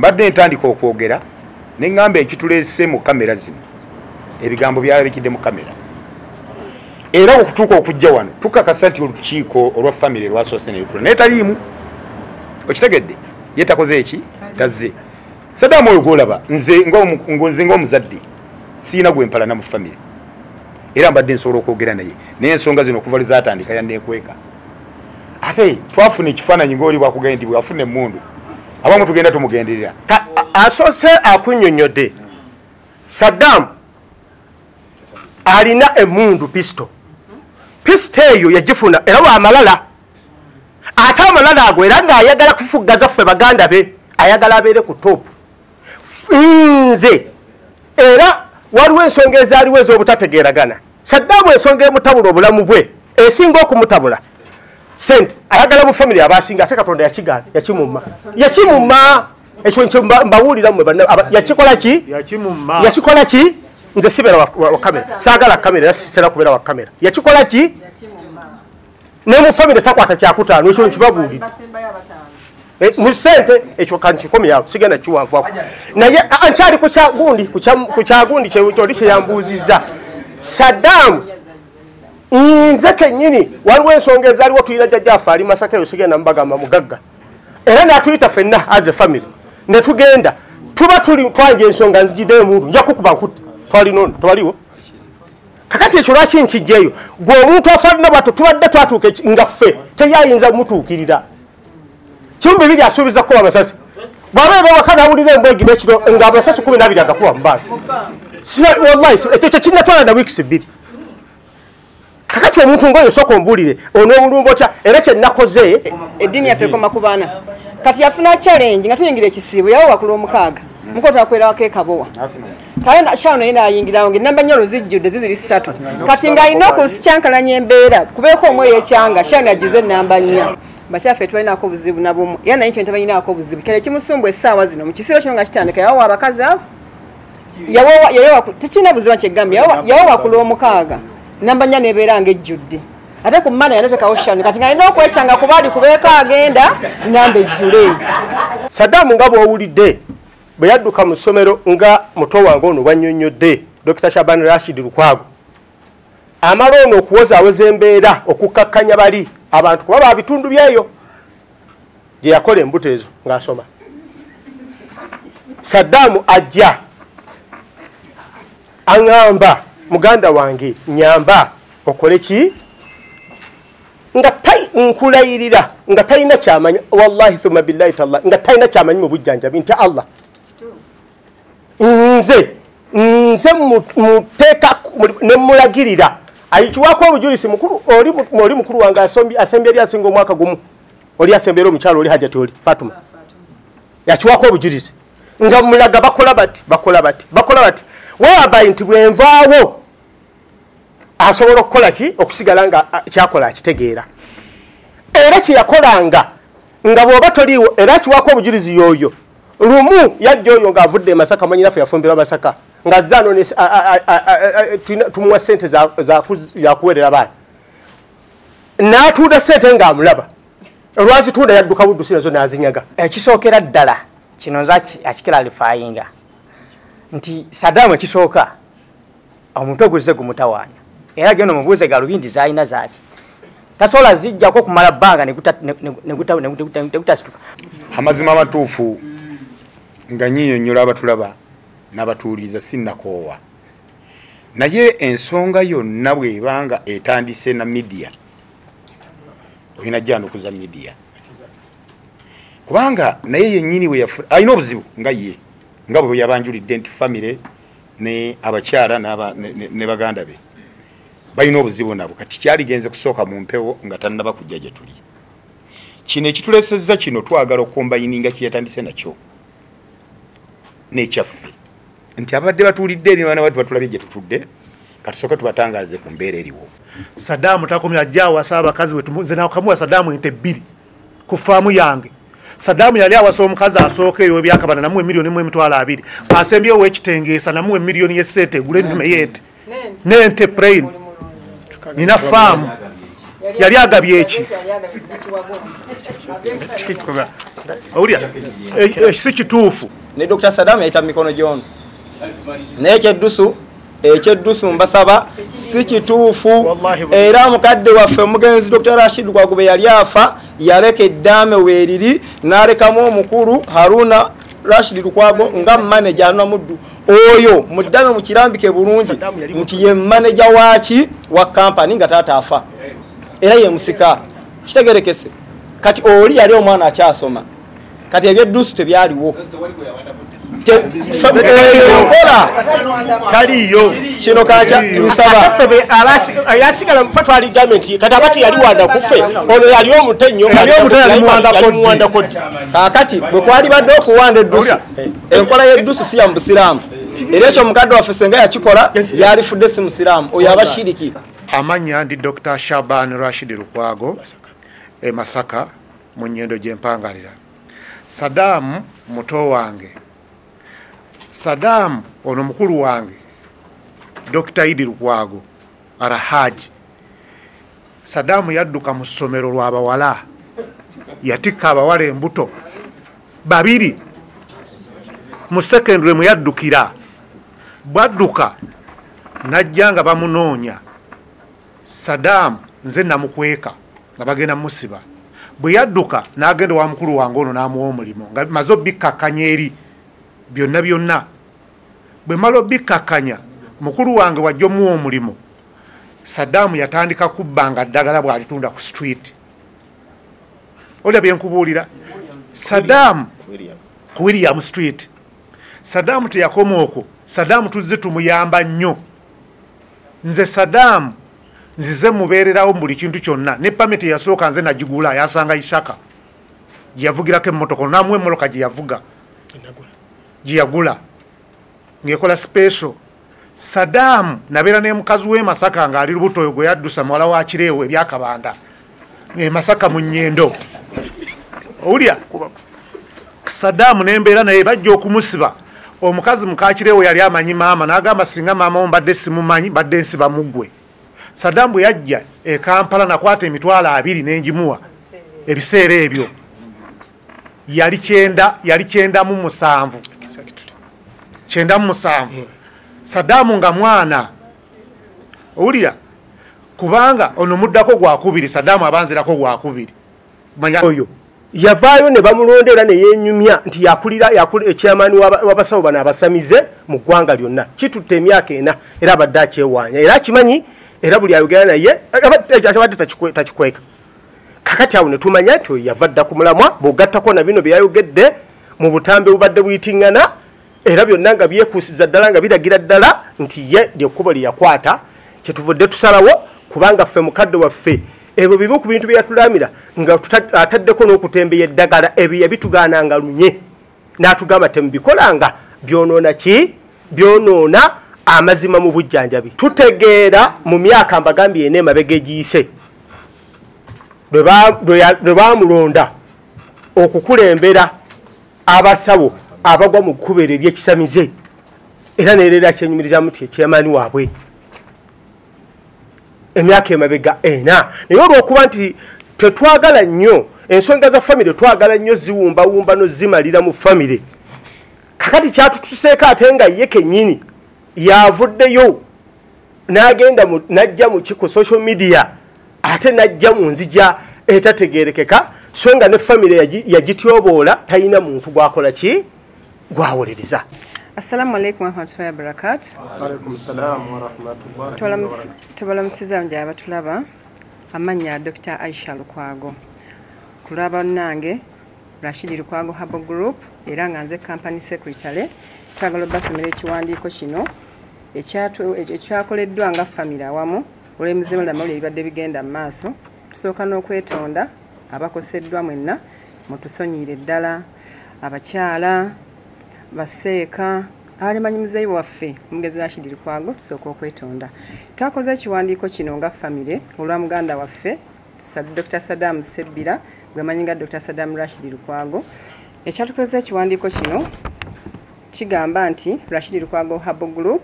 Mbadde ntandika okwogera ne ŋŋamba ekituleese mu kamera zino, ebigambo byalabikidde mu kamera. Era okutuuka okujja wano tukakasa nti olukiiko olwa famire lwasoose ne lutula, naye taliimu. Okitegedde? Ye takoze eki? Tazze. Saddam oyo gw'olaba, nze ng'omuzadde siina gwe mpalana mu famire, era mbadde nsobola okwogera naye, naye ensonga zino okuva lwe zaatandika yanneekweka. Ate twafuna ekifaananyi ng'oli bwakugenda nti bwafuna emmundu, abamu tugenda tumugenderera. Asoose akunnyonnyodde, Saddam alina emmundu pisto. Pisto eyo yagifuna era lwamalala, ate amalala ago era ng'ayagala kufuggaza ffe baganda be, ayagala abeere ku top. Nze era waliwo ensonga ezaaliwo ez'obutategeeragana. Saddam ensonga emutabula obulamu bwe esinga okumutabula sente, ayagala mu famire abasinga, ate Katonda yakigaana, yakimumma. Yakimumma ekyo nkyo mbawulira mmwe banna, yakikola ki? Yakimumma. Yakikola ki? Nze sibeera wa kamera, saagala kamera, era sisera kubeera wa kamera. Yakikola ki? Ne mu famire takwata kyakutaano, ekyo nkibabuulidde. Mu ssente ekyo kankikomyawo, sigenda kiwanvuako. Naye nkyali ku kyagundi, ku kyagundi kyoli kye yambuuzizza. Saddam nze kennyini waliwo ensonga ezaaliwo, tulina jjajjaffe ali Masaka eyo, sigenda mubagamba mugagga, era n'atuyita ffenna as a family ne tugenda, tuba tuli twanja ensonga, nzijiddeyo emundu nja kukuba nkutte, twalina ono tewaliwo. Kakati ekyo lwaki nkijjeeyo? Gwe omuntu afaanana bw'atyo tubadde twatuuka nga ffe teyayinza mutuukirira. Kimu bibiri asuubiza kukuba amasasi, bw'abeera ewaka n'awulira embwa egira ekiro ng'amasasi 12 agakuba mu bbanga. Wallahi, ekyo tekinnatwala na wiikisi 2. Kakati omuntu ng'oyo sooka ombuulire onoomulumba otya? Era kye nnakoze, eddiini yaffe ekoma ku baana. Kati yafuna challenge nga tuyingira ekisiibo, yawa wakulu omukaaga muko twakwera ekabowa. Kale Sharon naye n'ayingirawo ng'ennamba nnya oluzijjudde ziziri 3. Kati ng'alina okukyankalanya embeera kubeeko omweyo ekyanga, Sharon ajjuze ennamba 4. Bakyaffe tebalinaako obuzibu na bumu, era naye kye tebalinaako obuzibu. Kale ekimusumbu essaawa zino mu kisiibo kino nga kitandika, yawa abakazi abo, yawa tekirina buzibu kyegambye, yawa wakulu omukaaga, namba 4 n'ebeera ng'ejjudde. Ate ku mmana yanateekawo Sharon, kati ng'alina okwekyanga kuba ali kubeeko agenda namba ejjule. Saddam nga bw'owulidde bwe yadduka mu ssomero nga muto wange ono bwannyonnyodde Dr. Shaban Rashid Lukwago, amala ono okuwozaaweza embeera okukkakkanya bali abantu kuba ba bitundu byeyo gye yakola embuto ezo ng'asoma. Saddam ajja aŋŋamba, muganda wange nyamba okole ki? Nga nkulayirira nga talina kyamanyi, wallahi thumma billahi tallahi, nga talina kyamanyi mu bujjanjabi nti Allah nze muteeka ne mulagirira ayikiwako obujulizi mukulu oli mukulu wange asembye eri asinga omwaka gumu, oli asembye eri omukyalo oli Hajati oli Fatuma, yakiwako obujulizi nga mulaga bakola bati bakola bati bakola bati, whereby nti bwenvaawo asobola okukola ki okusigala nga kyakola akitegeera. Era kye yakolanga nga bw'oba toliiwo, era akiwako obujulizi y'oyo. Lumu yajja oyo ng'avudde e Masaka, mwannyinaffe yafumbirwa Masaka, ng'azze ano tumuwa ssente za kuweerera baana, n'atunda ssente ng'amulaba, olwazitunda yadduka buddusi nazo n'azinyaga. Ekisookera ddala kino nze akikiralifayinga nti Saddam ekisooka omutwe guzze gumutawaanya, era genda omubuuze galubindi z'alina zaaki, tasobola zijjako okumala bbanga ne gutasituka. Amazima amatuufu nga nnyinyonnyola abatulaba n'abatuwuliriza, sinnakoowa, naye ensonga yonna bw'ebanga etandise na media, olina jjanukuza media, kubanga naye yennyini we alina obuzibu nga ye nga bwe yabanjulidde nti famire ne abakyala ne baganda be balina obuzibu nabo. Kati kyaligenze kusooka mu mpewo nga tannaba kujja gye tuli. Kino ekitulesezza kino twagala okukombayininga kye yatandise nakyo n'ekyaffe, nti abadde batuulidde eri baana bati batulabye gye tutudde, katusooke tubatangaaze ku mbeera eriwo. Saddam takomye, ajja awasa abakazi. Nze nakamuwa Saddam ente 2 ku faamu yange. Saddam yali awasa omukazi asooka eyo ebyakabana, namuwa 1,020,000. Asembyewo ekitengeesa, namuwa emiliyoni y'essente egula ennume y'ente n'ente plain. Nina faamu. Yali agabye eki? Owulira si kituufu. Ne Dr. Saddam yayita mikono gyono. Naye ekyeddusu mbasaba si kituufu. Era mukadde waffe omugenzi Dr. Rashid Lukwago bwe yali afa yaleka eddaame weeriri n'alekamu omukulu Haruna Rashid Lukwago nga maneja Haruna Muddu. Oyo muddame mukirambike bulungi nti ye maneja waaki wa kampani nga taata afa era ye musika. Kitegerekese kati oli yali omwana akyasoma, kati ebyeddusu tebyaliwo. Taliyo kino kacha nsaba yasigala mufa twali gavumenti kati abati yali wanda kufe ono yali omutenyo yali omutenyo kodi. Kakati bwe kwali badde okuwanda eddusu, enkola y'eddusu si ya mu busiraamu, era ekyo mukadde waffe senga yakikola yalifudde si musiraamu, oyo abashiriki. Amannya ndi Dr. Shaban Rashid Lukwago e Masaka mu Nyendo gye mpangalira. Saddam muto wange, Saddam ono mukulu wange Dr. Idi Lukwago Arahaji. Saddam yadduka mu ssomero lw'abawala, yatikka abawala embuto babiri mu secondary mwe yaddukira. Bwadduka najja nga bamunoonya. Saddam nze namukweka nga bagenda musiba. Bwe yadduka n'agenda wa mukulu wange ono n'amuwa omulimu nga maze obbikkakkanya eri byonna byonna. Bwe mala obbikkakkanya mukulu wange wajja omuwa omulimu, Saddam yatandika kubbanga ddagala bw'alitunda ku street. Olya bye nkubuulira. Saddam ku William Street. Saddam teyakoma okwo. Saddam tuzze tumuyamba nnyo. Nze Saddam nzize mubeererawo mu buli kintu kyonna. Ne pamiti yasooka nze nagigula, yasanga Ishaka gye yavugirako emmotoka, n'amuwa emmotoka gye yavuga gye yagula ng'ekola special. Saddam nabeera ne mukazi w'e Masaka ng'ali lubuto oyo gwe yaddusa muwala wa Kireewo ebyakabanda e Masaka mu Nyendo. Owulira Saddam n'embeera naye bajja okumusiba. Omukazi muka Kireewo yali amanyi maama, n'agamba singa maama wo mbadde simumanyi mbadde nsiba muggwe. Saddam bwe yajja e Kampala nakwata 20,000 n'enjimuwa ebiseera ebyo yali 97 97. Saddam nga mwana. Owulira kubanga ono muddako gwakubiri, Saddam abanzirako gwakubiri. Manya oyo yavaayo ne bamulonda era ne yeenyumya nti yakulira chairman w'abasawo bano abasamize mu ggwanga lyonna. Kitutte emyaka 4 era abadde akyewaanya era akimanyi, era buli ayogera naye abadde takikweka. Kakati awo ne tumanya nti oyo yava dda ku mulamwa, bw'ogattako na bino bye yayogedde mu butambi bubadde buyitiŋŋana era byonna nga byekuusiza ddala nga biragira ddala nti ye lyekkubo lye yakwata. Kyetuvudde tusalawo kubanga ffe mukadde waffe ebyo bimu ku bintu bye yatulamira nga ataddeko n'okutembeya eddagala ebyo yabitugaananga lunye n'atugamba temubikolanga byonoona ki? Byonoona amazima mu bujjanjabi. Tutegeera mu myaka mbagambye ena emabega egiyise lwe baamulonda okukulembera abasawo abagwa mu kkubo eryo ery'ekisamize, era neerera kyenyumirizamu nti ekyamaani waabwe emyaka emabega 4. Naye olw'okuba nti tetwagala nnyo ensonga za famire, twagala nnyo ziwumbawumba nozimalira mu famire, kakati kyatutuseeko ate nga ye kennyini yavuddeyo n'agenda n'ajja mu ku social media ate n'ajja mu nzija etategeerekeka, so nga ne famire yagityoboola talina muntu gwakola ki gwawolereza. Assalamu alaikum warahmatullahi wabarakatuh. Wa alaikum salam warahmatullahi wabarakatuh. Tubalamusiza nje abatulaba. Amannya Dr. Aisha Lukwago. Kulaba nange Rashid Lukwago Herbal Group era nga nze company secretary. Twagala basomera ekiwandiiko kino ekyakoleddwa nga family awamu olw'emizimu n'amawulire ebibadde bigenda mu maaso. Tusooka n'okwetonda abakoseddwa mwenna mutusonyiire ddala, abakyala baseeka abalimanyi muzeeyi waffe omugezi Rashid Lukwago, tusooka okwetonda. Twakoze ekiwandiiko kino nga famire olwa muganda waffe Dr. Saddam Sebbira gwe manyi nga Dr. Saddam Rashid Lukwago. Ekyatukoze ekiwandiiko kino kigamba nti Rashid Lukwago Herbal Group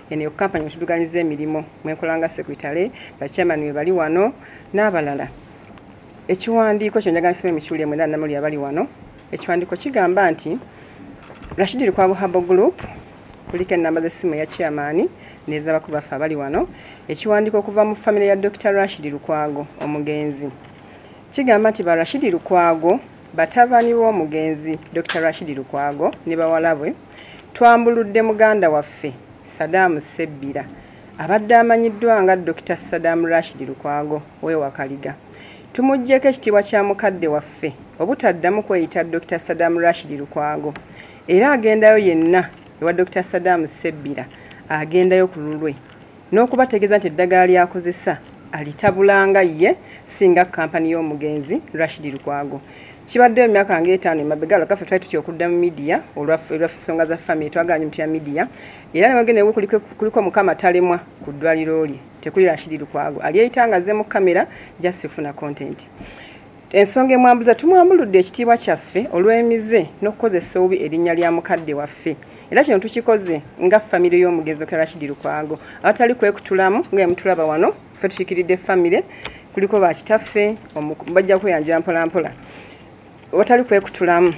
eno kampani mwetuduganyiza emirimu mwekolanga secretary, bachairman we bali wano n'abalala. Ekiwandiiko kyo njagala nsome mukiwulire mwenna namuli abali wano. Ekiwandiiko kigamba nti Rashid Lukwago Herbal Group, kuliko ennamba z'essimu eya chairman n'ez'abakulu baffe abali wano. Ekiwandiiko okuva mu famire ya Dr. Rashid Lukwago omugenzi kigamba nti ba Rashid Lukwago, batabani b'omugenzi Dr. Rashid Lukwago ne bawala bwe, twambuludde muganda waffe Saddam Sebbira abadde amanyiddwa nga Dr. Saddam Rashid Lukwago ow'e Tumuggyeko ekitiibwa kya mukadde waffe obutaddamu kweyita Dr. Saddam Rashid Lukwago, era agendayo yenna ewa Dr. Saddam Sebbira agendayo ku lulwe n'okubategeeza nti eddagala lyakozesa alitabulanga ye singa kampani y'omugenzi Rashid Lukwago. Kibaddeyo emyaka nga 5 emabega, lwakaffe twali tutya okudda mu midiya olw'ensonga za famire, twaganya omuntu ya midiya, era newagenda ewe kuliko Mukama talemwa ku ddwaliro lye tekuli Rashid Lukwago alyeyita nga azze mu kamera just kufuna content. Ensonga emwambuza, tumwambuludde ekitiibwa kyaffe olw'emize n'okukozesa obubi erinnya lya mukadde waffe, era kino tukikoze nga famire y'omugenzi Dr. Rashid Lukwago abatali kwekutulamu nga emutulaba wano. Ffe tukiikiridde famire, kuliko bakitaffe bajja kweyanjula mpola mpola. Watali kwekutulamu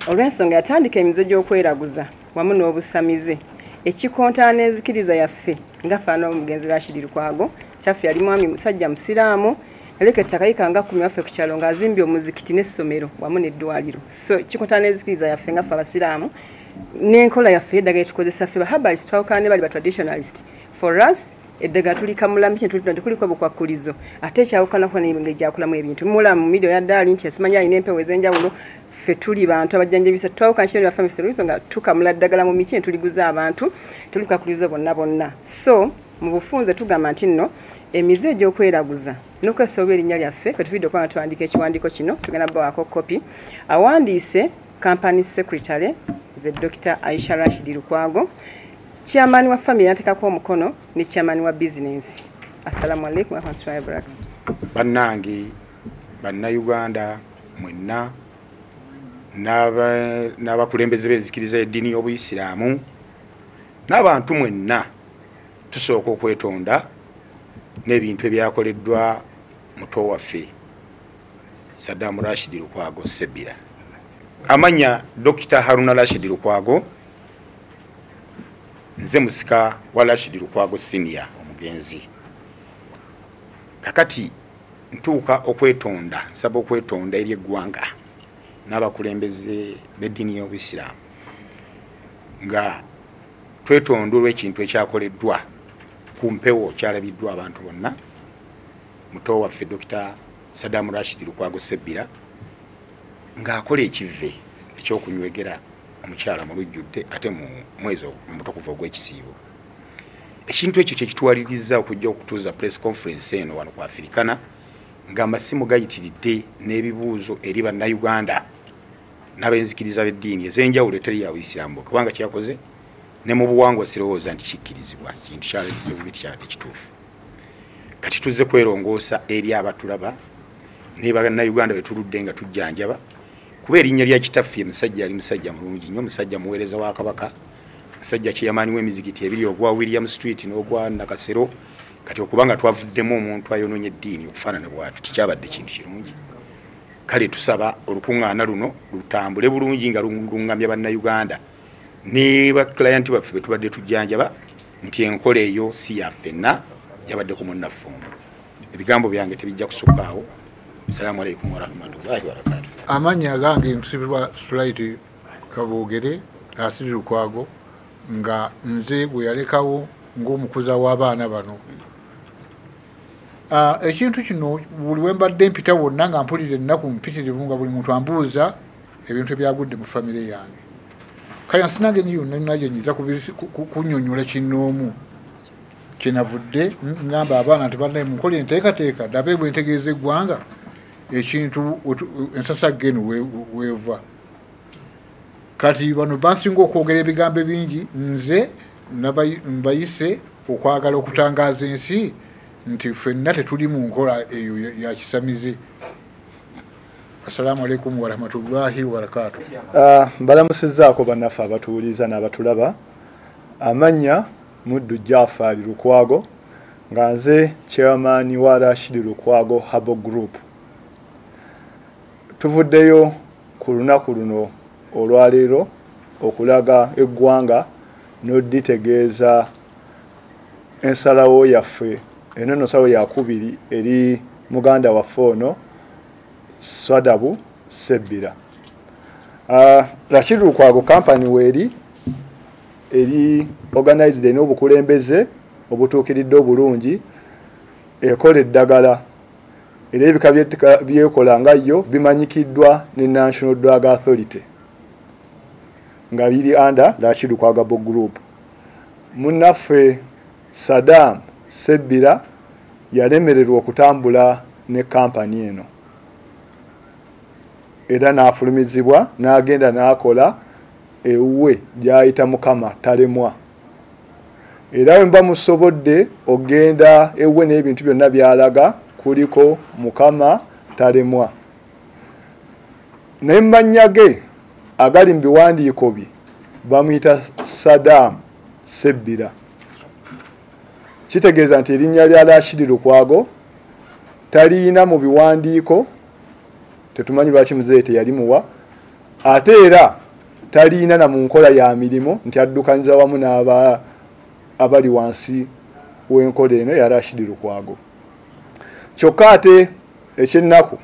olw'ensonga yatandika emize gy'okweraguza wamu n'obusamize ekikontana n'enzikiriza yaffe nga faana omugenzi Rashid Lukwago. Kyaffe yali mwami musajja musiraamu, yaleka ettaka yiika nga 10 waffe ku kyalo ng'azimbye omuzikiti n'essomero wamu n'eddwaliro. So kikontana n'enzikiriza yaffe nga ffe abasiraamu n'enkola yaffe y'eddagala etukozesa ffe ba herbalist twawukana ne bali ba traditionalist. For us eddagala tulikamula miti tulitunda kuliko obukwakulizo ate ekyawukanako n'engeri gyakolamu ebintu. Mulamu midiyo yaddaali nti asimanyi alina empewo ez'enjawulo, ffe tuli bantu abajjanjabisa twawukana kino ne bafamisi nga tukamula ddagala mu miti ne tuliguza abantu tuli bukwakulizo bonna bonna. So mu bufunze tugamba nti nno emize egy'okweraguza n'okukozesa obubi erinnya lyaffe kwe tuviidde okuba nga tuwandiika ekiwandiiko kino, tugenda bawaako kopi. Awandiise company secretary ze Dr. Aisha Rashid Lukwago, chairman wa family yatekako omukono ne chairman wa business. Assalamu alaikum warahmatullahi wabarakatuh. Bannange bannayuganda mwenna n'abakulembeze b'enzikiriza y'eddiini y'Obuyisiraamu n'abantu mwenna, tusooka okwetonda n'ebintu ebyakoleddwa muto waffe Saddam Rashid Lukwago Sebbira. Amanya Dr. Haruna Rashid Lukwago, nze musika wa Rashid Lukwago senior omugenzi. Kakati ntuuka okwetonda, nsaba okwetonda eri eggwanga n'abakulembeze b'eddiini y'Obuyisiraamu nga twetonda olw'ekintu ekyakoleddwa ku mpewo kyalabiddwa abantu bonna, muto waffe Dr. Saddam Rashid Lukwago Sebbira ng'akola ekive ekyokunywegera omukyala mu lujjudde ate mu mwezi omutukuvu ogw'ekisiibo. Ekintu ekyo kyekitwaliriza okujja okutuuza press conference eno wano ku Africana ng'amasimu gayitiridde n'ebibuuzo eri bannayuganda n'abenzikiriza b'eddiini ez'enjawulo eteri ya Buyisiraamu, kubanga kyeyakoze ne mu buwangwa sirowooza nti kikkirizibwa, kintu kyalabise bubi, kyabadde kituufu. Kati tuzze kwerongoosa eri abatulaba ne bannayuganda be tuludde nga tujjanjaba, kuba erinnya lya kitaffe musajja yali musajja mulungi nnyo, musajja muweereza wa Kabaka, musajja chairman w'emizikiti ebiri ogwa William Street n'ogwa Nakasero. Kati okubanga twavuddemu omuntu ayonoonye eddiini okufaanana bw'atyo tekyabadde kintu kirungi. Kale tusaba olukuŋŋaana luno lutambule bulungi nga lungamya bannayuganda ne baklayenti baffe be tubadde tujjanjaba nti enkola eyo si yaffenna, yabadde ku munnaffe omu. Ebigambo byange tebijja kusukkaawo. Assalamu alaikum warahmatullahi wabarakatuh. Amannya gange nsibirwa Sulaiti Kaboogere Rashid Lukwago, nga nze bwe yalekawo ng'omukuza w'abaana bano. Ekintu kino buli we mbadde mpita wonna nga mpulira ennaku mpitirivu nga buli muntu ambuuza ebintu ebyagudde mu famire yange. Kale nsinange yonna nagyo nyiza kunnyonnyola kinnoomu kyenavudde ngamba abaana nti bannaye munkole enteekateeka ndabe bwe ntegeeza eggwanga ekintu ensasagge eno weeva. Kati bano bansinga okwogera ebigambo ebingi, nze mbayise okwagala okutangaaza ensi nti ffenna tetuli mu nkola eyo ya kisamize. Assalamu alaikum warahmatullahi wabarakatuh. Mbalamusizzaako bannaffe abatuwuliza n'abatulaba. Amannya Muddu Jafari Lukwago, nga nze chairman wa Rashid Lukwago Herbal Group. Tuvuddeyo ku lunaku luno olwaleero okulaga eggwanga n'oditegeeza ensalawo yaffe. Eno nno nsalawo yakubiri eri muganda waffe ono Swadabu Sebbira. Rashid Lukwago kampani weeri eri organized erina obukulembeze obutuukiridde obulungi, ekola eddagala era ebika byekola nga yo bimanyikiddwa ne National Drug Authority nga biri under Rashid Lukwago Group. Munnaffe Saddam Sebbira yalemererwa okutambula ne kampani eno era n'afulumizibwa n'agenda n'akola ewuwe gy'ayita Mukama Talemwa. Era bwe mba musobodde ogenda ewuwe n'ebintu byonna by'alaga kuliko Mukama Talemwa. Naye mannya ge agali mu biwandiiko bye bamuyita Saddam Sebbira. Kitegeeza nti erinnya lya Rashid Lukwago taliyina mu biwandiiko, tetumanyi lwaki muzeeyi teyalimuwa, ate era taliyina na mu nkola ya mirimu nti addukanyiza wamu n'aba abali wansi w'enkola eno ya Rashid Lukwago. Kyokka ate ekyennaku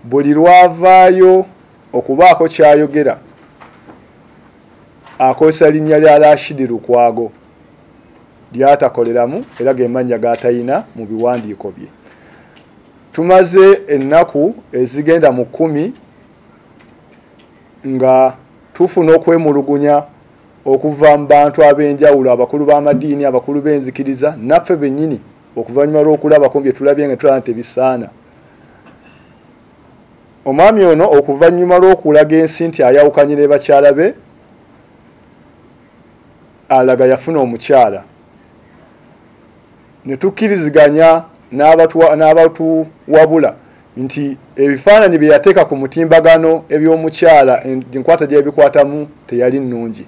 buli lwavaayo okubaako kyayogera akozesa linnya lya Rashid Lukwago lyatakoleramu era ge mannya g'atayina mu biwandiiko bye. Tumaze ennaku ezigenda mu 10 nga tufuna okwemulugunya okuva mu bantu ab'enjawulo, abakulu b'amadiini, abakulu b'enzikiriza, naffe bennyini okuvannyuma lw'okulabako bye tulabye nga tulaba nti tebisaana. Omwami ono okuvannyuma lw'okulaga ensi nti ayawukanye ne bakyala be, alaga yafuna omukyala. Ne tukkiriziganya n'abatuwabula nti ebifaananyi bye yateeka ku mutimbagano eby'omukyala enkwata gy'ebikwatamu teyali nnungi.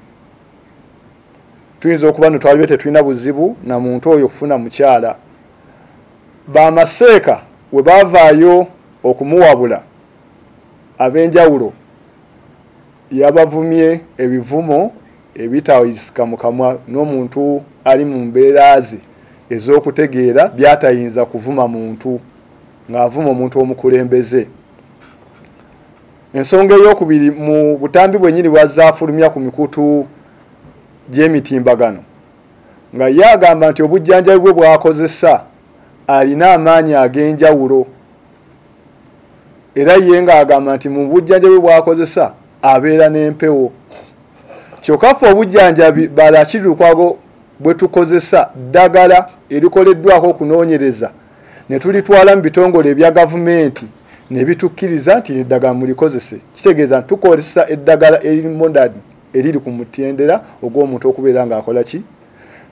Tuyinza okuba no twalibe tetulina buzibu na muntu oyo okufuna mukyala. Bamaseeka we baavaayo okumuwabula ab'enjawulo yabavumye ebivumo ebitayisika mu kamwa n'omuntu ali mu mbeera ze ez'okutegeera byatayinza kuvuma muntu ng'avuma omuntu omukulembeze. Ensonga ey'okubiri mu butambi bwennyini bw'azaafulumya ku mikutu gy'emitimbagano nga ye agamba nti obujjanjabi bwe bw'akozesa alina amaanyi ag'enjawulo, era ye ng'agamba nti mu bujjanjabi bw'akozesa abeera n'empewo. Kyokka ffe obujjanjabi ba Rashid Lukwago bwe tukozesa ddagala erikoleddwako okunoonyereza ne tulitwala mu bitongole ebya gavumenti ne bitukkiriza nti eddagala mulikozese. Kitegeeza nti tukozesa eddagala eriri modern eriri ku mutendera ogw'omuntu okubeera ng'akola ki.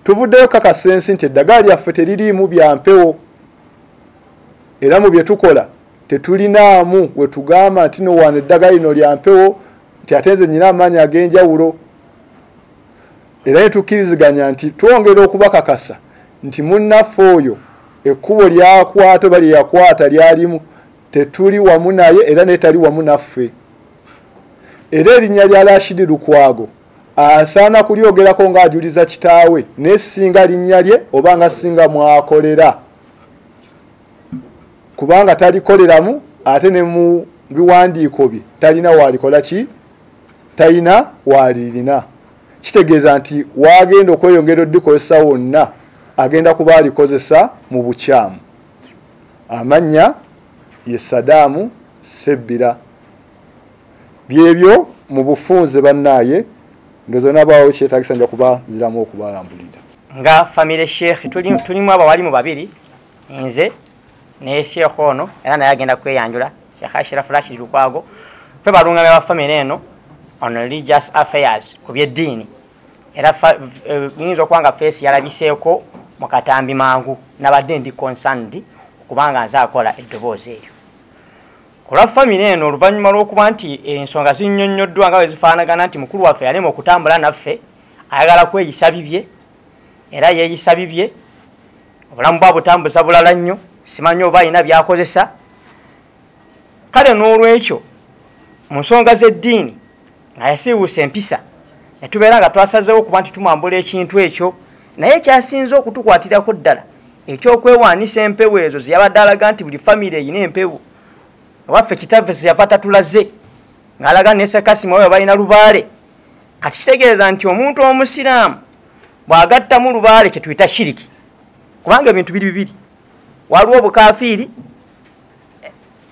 Tuvuddeyo kakasa ensi nti eddagala lyaffe teririimu bya mpewo, era mu bye tukola tetulinaamu we tugamba nti no wano eddagala lino lya mpewo nti ate nze nnyina amaanyi ag'enjawulo. Era ne tukkiriziganya nti twongera okubakakasa nti munnaffe oyo ekkubo lyakwata oba lye yakwata lyalimu tetuli wamu naye era netali wamu naffe. Era erinnya lya Rashid Lukwago asaana kulyogerako ng'ajuliza kitaawe naye singa linnya lye oba nga singa mwakolera, kubanga talikoleramu ate ne mu biwandiiko bye talina waalikola ki, talina waalirina. Kitegeeza nti wagenda okweyongera oddikozesa wonna agenda kuba alikozesa mu bukyamu. Amannya ye Saddam Sebbira. Byebyo mu bufunze bannaaye, ndowooza n'abaawo kyetaagisa nja kuba nziramu okubalambulira. Nga famire Sheikh tulimu abawalimu babiri, nze ne Sheikh ono era naye agenda kweyanjula, Sheikh Ashraf Rashid Lukwago. Ffe balungamya ba famire eno on religious affairs ku by'eddiini, era nyinza okuba nga feesi yalabiseeko mu katambi mangu, nabadde ndi concerned kubanga nze akola eddoboozi eryo. Ku lwa famire eno oluvannyuma lw'okuba nti ensonga zinnyonnyoddwa nga bwe zifaanagana nti mukulu waffe yalema okutambula naffe, ayagala kweyisa bibye era yeeyisa bibye, obulamu bwa butambuza bulala nnyo, simanyi oba alina by'akozesa. Kale n'olwekyo mu nsonga z'eddiini nga yasiiwuusa empisa, ne tubeera nga twasazeewo okuba nti tumwambula ekintu ekyo. Naye ekyasinze okutukwatirako ddala ekyokwewaanisa empewo ezo zeyabadde alaga nti buli famire erina empewo, ewaffe kitaffe zeyava tatulaze ng'alaga ne Ssekasimu oyo balina lubaale. Kati kitegeeza nti omuntu omusiraamu bw'agattamu lubaale kye tuyita shiriki, kubanga ebintu biri bibiri, waliwo obukafiiri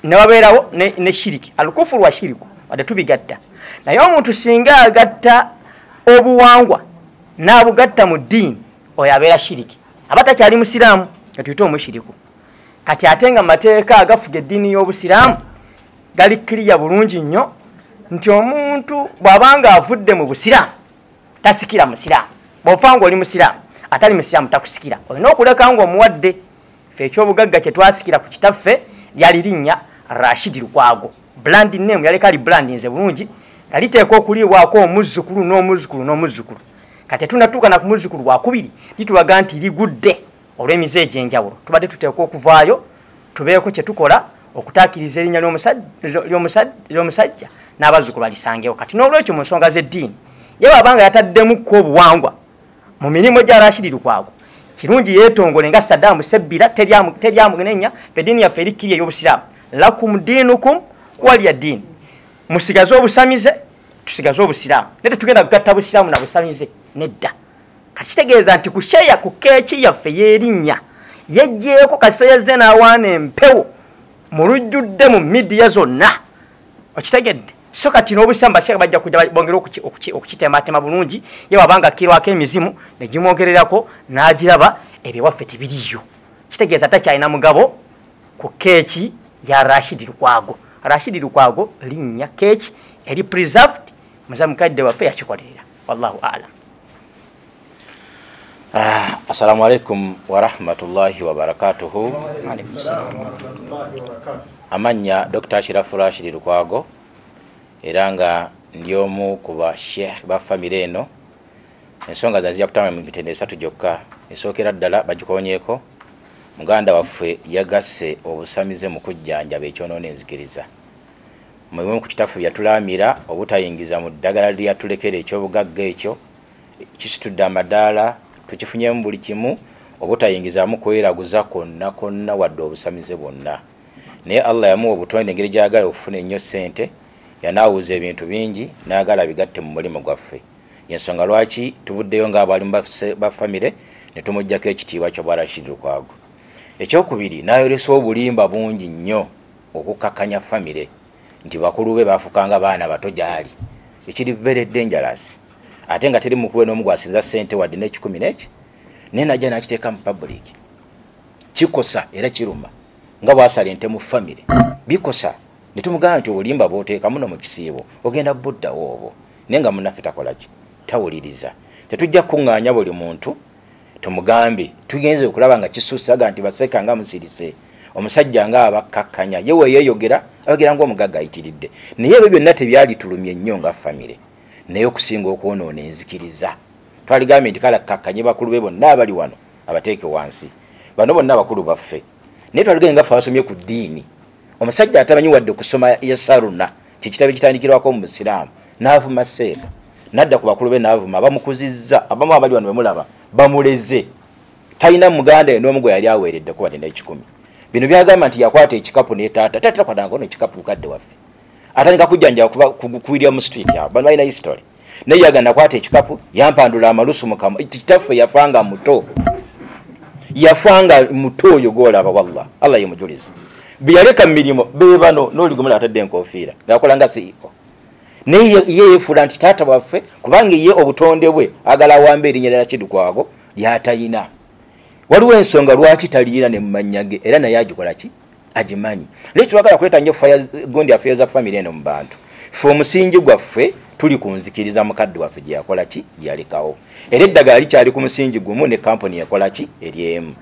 ne wabeerawo ne shiriki, alukufuru wa shiriku, wadde tubigatta. Naye omuntu singa agatta obuwangwa n'abugatta mu ddiini, oyo abeera shiriki, aba takyali musiraamu, etuyite omushiriku. Kati ate nga mateeka agafuga eddiini y'obusiraamu gali kiriya bulungi nnyo nti omuntu bw'abanga avudde mu busiraamu tasikira musiraamu. Bw'ofa ng'oli musiraamu, atali musiraamu takusikira, olina okuleka ng'omuwadde. Ffe ekyobugagga kye twasikira ku kitaffe lyali linnya Rashidi Lukwago, brand name yaleka li brand nze bulungi, nga liteekwa okuliibwako omuzzukulu n'omuzzukulu n'omuzzukulu. Kati tetunnatuuka na ku muzzukulu wakubiri, litulaga nti ligudde olw'emize egy'enjawulo. Tubadde tuteekwa okuvaayo tubeeko kye tukola okutaakiriza erinnya ly'omusajja n'abazzukulu balisangewo. Kati n'olwekyo mu nsonga z'eddiini, ye bw'abanga yataddemukko obuwangwa mu mirimu gya Rashidi Lukwago, kirungi yeetongole nga Saddam Sebbira, teryamunenya. Ffe eddiini yaffe eri kkiri ey'obusiraamu, lakum diinukum waliya ddiini, musigaze obusamize tusigaze obusiraamu, naye tetugenda kugatta busiraamu na busamize nedda. Kati kitegeeza nti ku sheya ku keeki yaffe y'erinnya yeggyeko kasita yazze n'awaana empewo mu lujjudde mu midiya zonna, okitegedde? So kati n'obusiraamu basheeka bajja kujja bongere okukitematema bulungi. Ye wabanga akkirwako emizimu ne gimwogererako n'agiraba, ebyo waffe tebiriiyo. Kitegeeza takyalina mugabo ku keeki ya Rashidi Lukwago. Rashidi Lukwago linnya, keeki eri preserved, muza mukadde waffe yakikolerera. Wallahu alam. Assalamu alaikum warahmatullahi wabarakatuhu. Amannya Dr. Ashirafu Rashidi Lukwago, era nga ndi omu ku ba sheikh ba famire eno. Ensonga zanzija kutambula mu mitendera esatu gyokka. Esookera ddala bagikonyeeko, muganda waffe yagasse obusamize mu kujjanjaba ekyonoona enzikiriza. Mubimu ku kitaffe byatulaamira obutayingiza mu ddagala lyatulekera ekyobugagga ekyo kisitudde amadaala, tukifunyemu buli kimu, obutayingizaamu kweraguza kwonna kwonna wadde obusamize bwonna. Naye Allah yamuwa obutonde engeri gy'ayagala okufuna ennyo ssente, yanaawuza ebintu bingi n'ayagala bigatte mu mulimu gwaffe. Yensonga lwaki tuvuddeyo ng'abalimu ba famire ne tumuggyako ekitiibwa ky'obwa Rashid Lukwago. Ekyokubiri, n'ayolesa obulimba bungi nnyo okukakkanya famire nti bakulu be baafukanga baana bato gy'ali, ekiri very dangerous. Ate nga teri mukuwe n'omu gwasinza ssente wadde n'ekikumi n'eki, naye najja n'akiteeka mu public. Kikosa era kiruma nga bw'asala ente mu famire, bikosa. Ne tumugamba nti obulimba bw'oteeka muno mu kisiibo ogenda buddawo obwo, naye nga munnaffe takola ki, tawuliriza. Tetujja kukuŋŋaanya buli muntu tumugambe, tugenze okulaba nga kisuusaga nti baseka nga musirise, omusajja nga abakkakkanya, ye we yeeyogera ayogera ng'omugagga ayitiridde. Naye ebyo byonna tebyalitulumye nnyo nga famire, naye okusinga okwonoona enzikiriza. Twaligambye nti kale akkakkanye bakulu be bonna abali wano abateeke wansi, bano bonna abakulu baffe. Naye twaligambye nga ffe abasomye ku ddiini, omusajja atamanyi wadde kusoma yasaruna kyekitabo ekitandikirwako mu busiraamu, n'avuma seeka, n'adda ku bakulu be n'avuma, bamukuzizza, abamu abali wano bemulaba bamuleze, talina muganda ye n'omu gwe yali aweereddeko wadde n'ekikumi. Bino byagamba nti yakwata ekikapu ne taata, taata takwatangako n'ekikapu mukadde waffe, atandika kujjanjaba kuwirira mu street awo, bano balina history. Naye yagenda nakwata ekikapu yampandula amalusu mu kamwa. Kitaffe yafanga muto, yafanga muto oyo gw'olaba, wallah Allah ye mujulizi. Bye yaleka mu mirimu be bano n'oligumula atadde enkofiira ng'akola nga CEO. Naye ye yeefuula nti taata waffe, kubanga ye obutonde bwe agala awambe erinnya lya Rashid Lukwago ly'atayina. Waliwo ensonga lwaki taliira ne mu mannya ge, era naye agikola ki, agimanyi. Naye twagala kuleeta nnyo gundi affairs za famire eno mu bantu. Ffe omusingi gwaffe tuli ku nzikiriza mukadde waffe gye yakola ki, gye yalekawo, era eddagala likyali ku musingi gumu ne kampuni yakola ki, eri emu.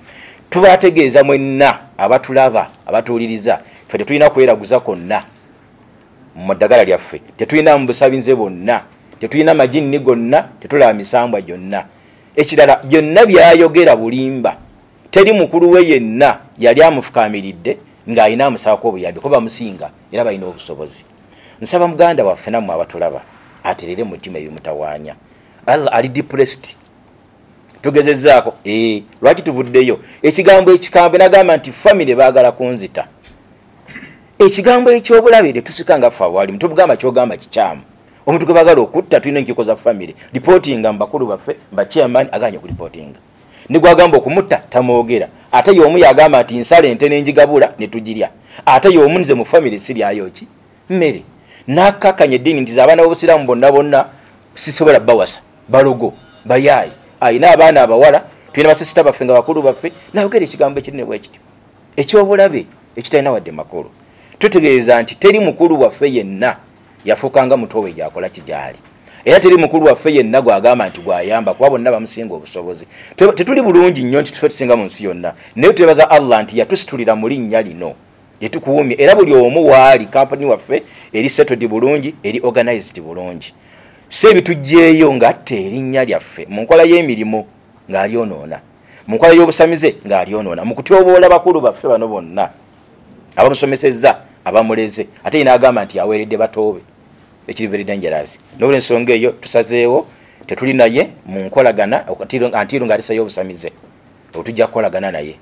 Tubategeeza mwenna abatulaba abatuwuliriza, ffe tetulina kweraguza kwonna mu ddagala lyaffe, tetulina mu busabinze bwonna, tetulina majinni gonna, tetulaba misambwa gyonna. Ekirala byonna byayogera bulimba, teri mukulu we yenna yali amufukaamiridde Ng'alina amusaako obuyambi kuba bamusinga era balina obusobozi. Nsaba muganda waffe nammwe abatulaba aterere mutima ebimutawaanya. Allah ali depressed. Tugezezzaako lwaki tuvuddeyo ekigambo ekikambwe nagamba nti family baagala kunzita. Ekigambo ekyobulabe tetusika nga ffe abawalimu tubugamba kyogamba kikyamu. Omuntu gwe baagala okutta tulina enkiiko za family reportinga mu bakulu baffe mba chairman aganye okureportinga. Ne gwagamba okumutta tamwogera. Ate y'omu yagamba nti nsala ente n'enjigabula ne tugirya. Ate y'omu nze mu family siryayo ki mmere. N'akkakkanya eddiini nti abaana b'obusiraamu bonna bonna sisobola bawasa balogo bayaayi. Alina abaana abawala tulina basisita baffe nga bakulu baffe nayogera ekigambo ekinene bwe kityo ekyobulabe ekitalina wadde makulu. Tutegeeza nti teri mukulu waffe yenna yafuukanga muto we gyakola kigyali. Era teri mukulu waffe yenna gwagamba nti gwayamba kuba bonna bamusinga obusobozi. Tetuli bulungi nnyo nti tufe tusinga mu nsi yonna, naye twebaza Allah nti yatusitulira mu linnya lino yetukuumye. Era buli omu waali kampani waffe eri settled bulungi, eri organized bulungi. Si ebituggyeeyo ng'atta erinnya lyaffe mu nkola y'emirimu ng'alyonoona, mu nkola y'obusamize ng'alyonoona, mu kutyoboola bakulu baffe bano bonna abamusomesezza abamuleze, ate ye n'agamba nti aweeredde batoobe ekiri very dangerous. N'olwensonga eyo tusazeewo tetuli naye mu nkolagana antiru ng'alisayo obusamize, otujja kukolagana naye.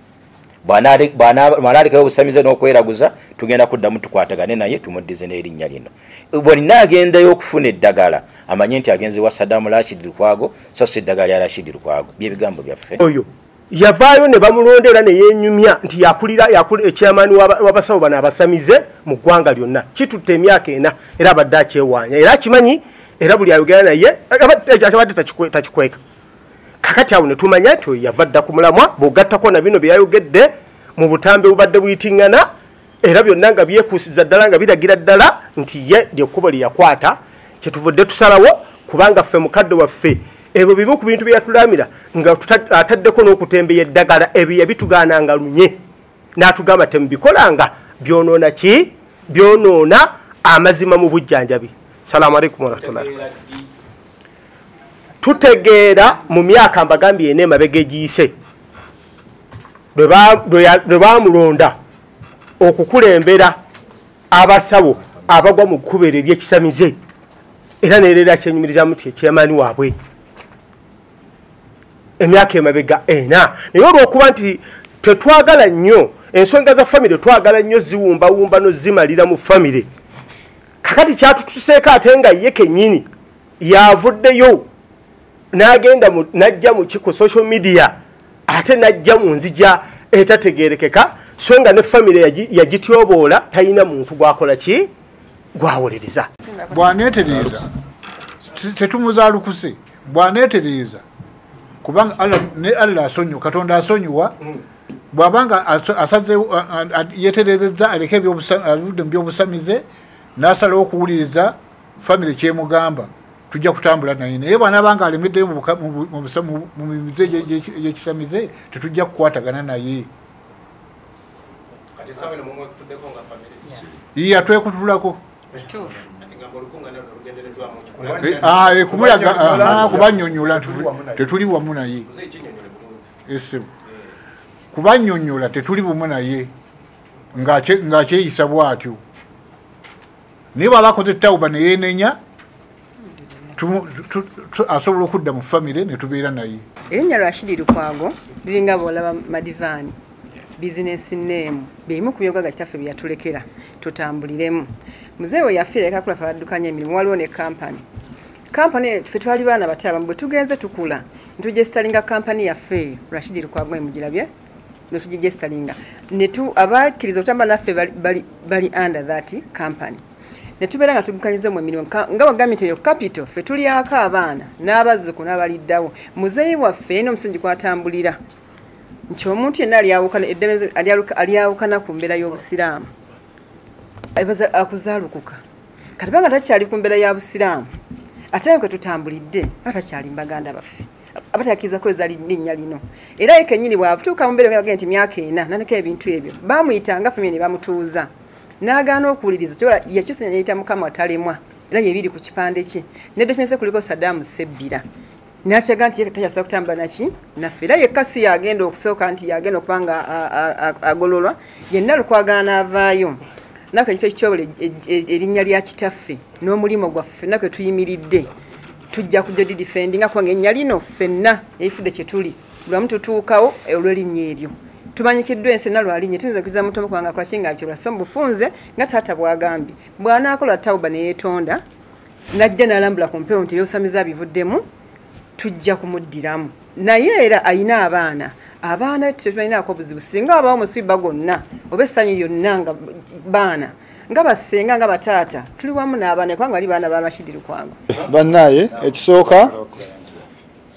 Bw'anaalekayo obusamize n'okweraguza tugenda kuddamu tukwatagane naye tumuddize n'erinnya lino. Bw'olina agendayo okufuna eddagala amanye nti agenze wa Saddam Rashid Lukwago so si eddagala lya Rashid Lukwago. By'ebigambo byaffe. Oyo yavaayo ne bamulonda era ne yeenyumya nti yakulira ekyamaani w'abasawo bano abasamize mu ggwanga lyonna. Kitutte emyaka 4 era abadde akyewaanya era akimanyi, era buli ayogera naye abadde takikweka. Kakati awo ne tumanya nti oyo yava dda ku mulamwa, bw'ogattako na bino bye yayogedde mu butambi bubadde buyitiŋŋana era byonna nga byekuusiza ddala nga biragira ddala nti ye lyekkubo lye yakwata. Kyetuvudde tusalawo kubanga ffe mukadde waffe ebyo bimu ku bintu bye yatulamira nga ataddeko n'okutembeya eddagala ebyo yabitugaananga lunye n'atugamba temubikolanga byonoona ki? Byonoona amazima mu bujjanjabi. Salaamu alaikum warahmatullahi. Tutegeera mu myaka mbagambye ena emabega egiyise lwe baamulonda okukulembera abasawo abagwa mu kkubo eryo ery'ekisamize era neerera kyenyumirizamu nti ekyamaani waabwe emyaka emabega 4. Naye olw'okuba nti tetwagala nnyo ensonga za famire, twagala nnyo ziwumbawumba nozimalira mu famire, kakati kyatutuseeko ate nga ye kennyini yavuddeyo n'agenda n'ajja mu ku social media ate n'ajja mu nzija etategeerekeka, so nga ne famire yagityoboola talina muntu gwakola ki gwawolereza. Bw'aneetereeza tetumuzaalukuse, bw'aneetereeza kubanga ne Allah asonyiwa, Katonda asonyiwa. Bw'abanga asaze yeetereezezza aleke avudde mu byobusamize n'asalawo okuwuliriza famire kyemugamba, tujja kutambula naye. Naye bw'anaabanga alemeddeyo mu mize egy'ekisamize tetujja kukwatagana naye. Iye atwekutulako kumulaga kubannyonnyola nti tetuli wamu naye. Kubannyonnyola tetuli bumu naye ng'akyeyisa bw'atyo. Naye bw'aba akoze tawuba ne yeenenya asobola okudda mu famire ne tubeera naye. Erinnya Rashid Lukwago liringa bw'olaba madivaani, bizinesi name, by'ebimu ku byobugagga kitaffe bye yatulekera tutambuliremu. Muzeeyi we yafiira yaleka kula ffe abaddukanya emirimu, waliwo ne kampani. Kampani ffe twali baana bato abamu, bwe tugenze tukula ne tugesitalinga kampani yaffe eyo Rashid Lukwago emugirabye ne tugigesitalinga abakkiriza okutambula naffe bali under that company. Ne tubeera nga tuddukanyiza mu emirimu nga wagambye nti eyo capital ffe tulyako abaana n'abazzukulu n'abaliddawo. Muzeeyi waffe yena omusingi kwatambulira nti omuntu yenna alyawukana ku mbeera y'obusiraamu akuzaalukuka. Kati banga takyali ku mbeera ya busiraamu ate kwe tutambulidde atakyali mbaganda baffe abatakiriza kweza linnya lino. Era ye kennyini bw'atuuka mu mbeera nti myaka 4 n'aleka ebintu ebyo bamuyitanga famire ne bamutuuza n'agaana okuwuliriza. Kyola yakyusa ne yeyita Mukama atalemwa era bye biri ku kipande kye ne document kuliko Saddam Sebbira. N'akyaga nti ye takyasa kutambula naki naffe, era yekka si yagenda okusooka nti yagenda okuba nga agololwa, yenna Lukwago anaavaayo. Naffe ekyo ekityobola erinnya lya kitaffe n'omulimu gwaffe ffenna kwe tuyimiridde, tujja kujja didifendinga kubanga erinnya lino ffenna erifudde kye tuli, lwamu tutuukawo olw'erinnya eryo. Tumanyikiddwa ensi enna lwa linnya, tuyinza kukiza mutomo kubanga akola ki nga akyola. So mubufunze nga taata bw'agambye, bw'anaakola tawuba ne yeetonda, n'ajja n'alambula ku mpewo nti ebyobusamize abivuddemu, tujja kumuddiramu. Naye era ayina abaana, abaana tetubalinaako buzibu, singa wabaawo omuswiba gwonna oba essanyu lyonna nga baana nga basenga nga bataata, tuli wamu n'abaana kubanga bali baana ba Rashid Lukwago. Bannaye ekisooka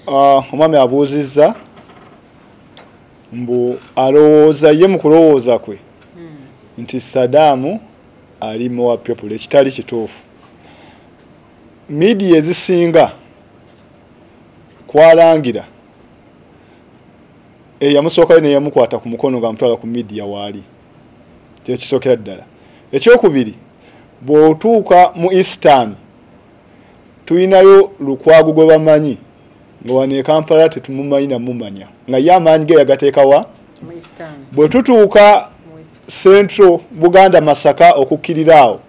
omwami abuuzizza mbu alowooza ye mu kulowooza kwe nti Saddam ali more people, ekitali kituufu. Media ezisinga kwalangira eyamusookayo neyamukwata ku mukono ng'amutwala ku media waali, kyekisookera ddala. Ekyokubiri, bw'otuuka mu Eastern tulinayo Lukwago gwe bamanyi nga wano e Kampala tetumumanyi namumanya, nga ye amaanyi ge yagateekawa. Bwe tutuuka Central Buganda Masaka okukkirira awo,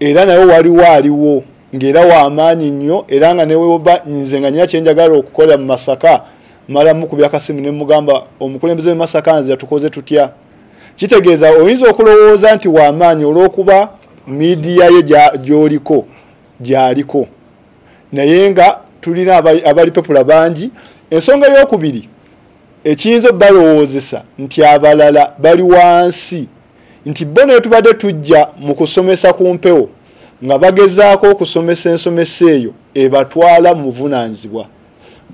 era naye waliwo aliwo ng'era w'amaanyi nnyo, era nga newoba nze nga nina kye njagala okukola mu Masaka, mala mukubira akasimu ne mugamba omukulembeze w'e Masaka nze tukoze tutya. Kitegeeza oyinza okulowooza nti w'amaanyi olw'okuba midiya ye gy'oliko gy'aliko, naye nga tulina abali pepula bangi. Ensonga ey'okubiri ekiyinza obbalowoozesa nti abalala bali wansi, nti bo ne tubadde tujja mu kusomesa ku mpewo nga bagezaako okusomesa ensomesa eyo ebatwala mu buvunaanyizibwa.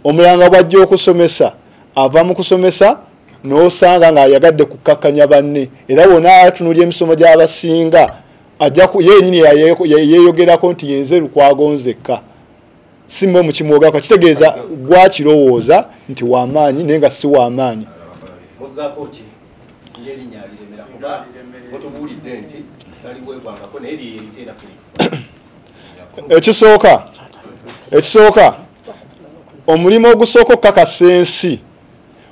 Omulanga bw'ajja okusomesa ava mu kusomesa n'osanga ng'ayagadde kukkakkanya banne, era wonna atunuulira emisomo gy'abasinga ajja yennyini yeeyogerako nti yenze Lukwago nzekka, si mmwe mukimwogako. Kitegeeza gwakirowooza nti w'amaanyi naye nga si w'amaanyi. Ekisooka omulimu ogusooka okukakasa ensi,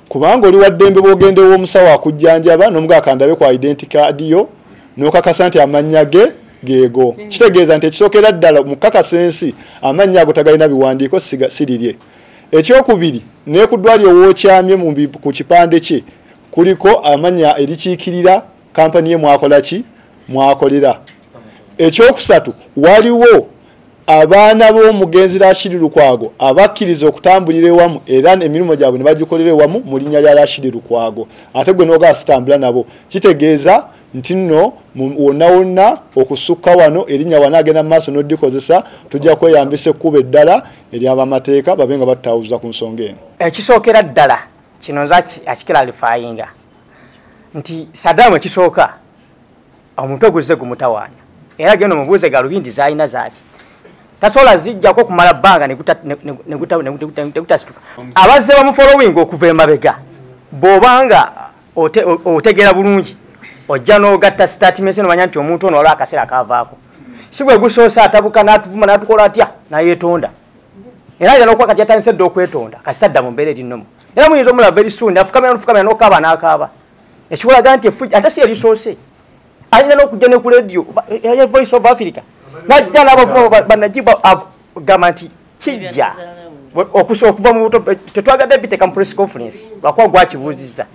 kubanga oli wa ddembe bw'ogenda ew'omusawo akujjanjaba n'omugaa kandabe ku identity card yo n'okakasa nti amannya ge geego. Kitegeeza nti ekisookera ddala mu kukakasa ensi amannya ago tagalina biwandiiko sirirye. Ekyokubiri, ne ku ddwaliro w'okyamye ku kipande kye kuliko amannya erikiikirira kampani ye mwakola ki mwakolera. Ekyokusatu, waliwo abaana b'omugenzi Rashid Lukwago abakkiriza okutambulira ewamu era emirimu gyabwe ne bagikolera ewamu mu linnya lya Rashid Lukwago, ate gwe n'ogaa sitambula nabo. Kitegeeza nti nno wonna wonna okusukka wano erinnya wanaagenda mu maaso n'odikozesa, tujja kweyambisa ekkubo eddala ery'abamateeka babe nga batawuza ku nsonga eno. Ekisookera ddala kino nze akikiralifayinga nti Saddam ekisooka omutwe guzze gumutawaanya, era genda omubuuze galubindi z'alina zaaki, tasobola zijjako okumala bbanga ne gutasituka. Abazze bamufollowing okuva emabega, bw'obanga otegeera bulungi ojja n'ogatta statements n'omanya nti omuntu ono waliwo akaseera akaavaako, si bwe gusoose atabuka n'atuvuma n'atukola atya n'ayeetonda, era ayinza n'okuba kati yatandise dda okwetonda kasita adda mu mbeera eri nnomo. Era muyinza omulaba very soon afukamira n'ofukamira n'okaaba n'akaaba, ekikulaga nti efujjo ate si erisoose. Ayinza n'okujja ne ku radio ya Voice of Africa najja n'abavuma banajibu gamba nti kijja okuva mu buto. Tetwagadde biteeka mu press conference lwakuba gwakibuuzizza,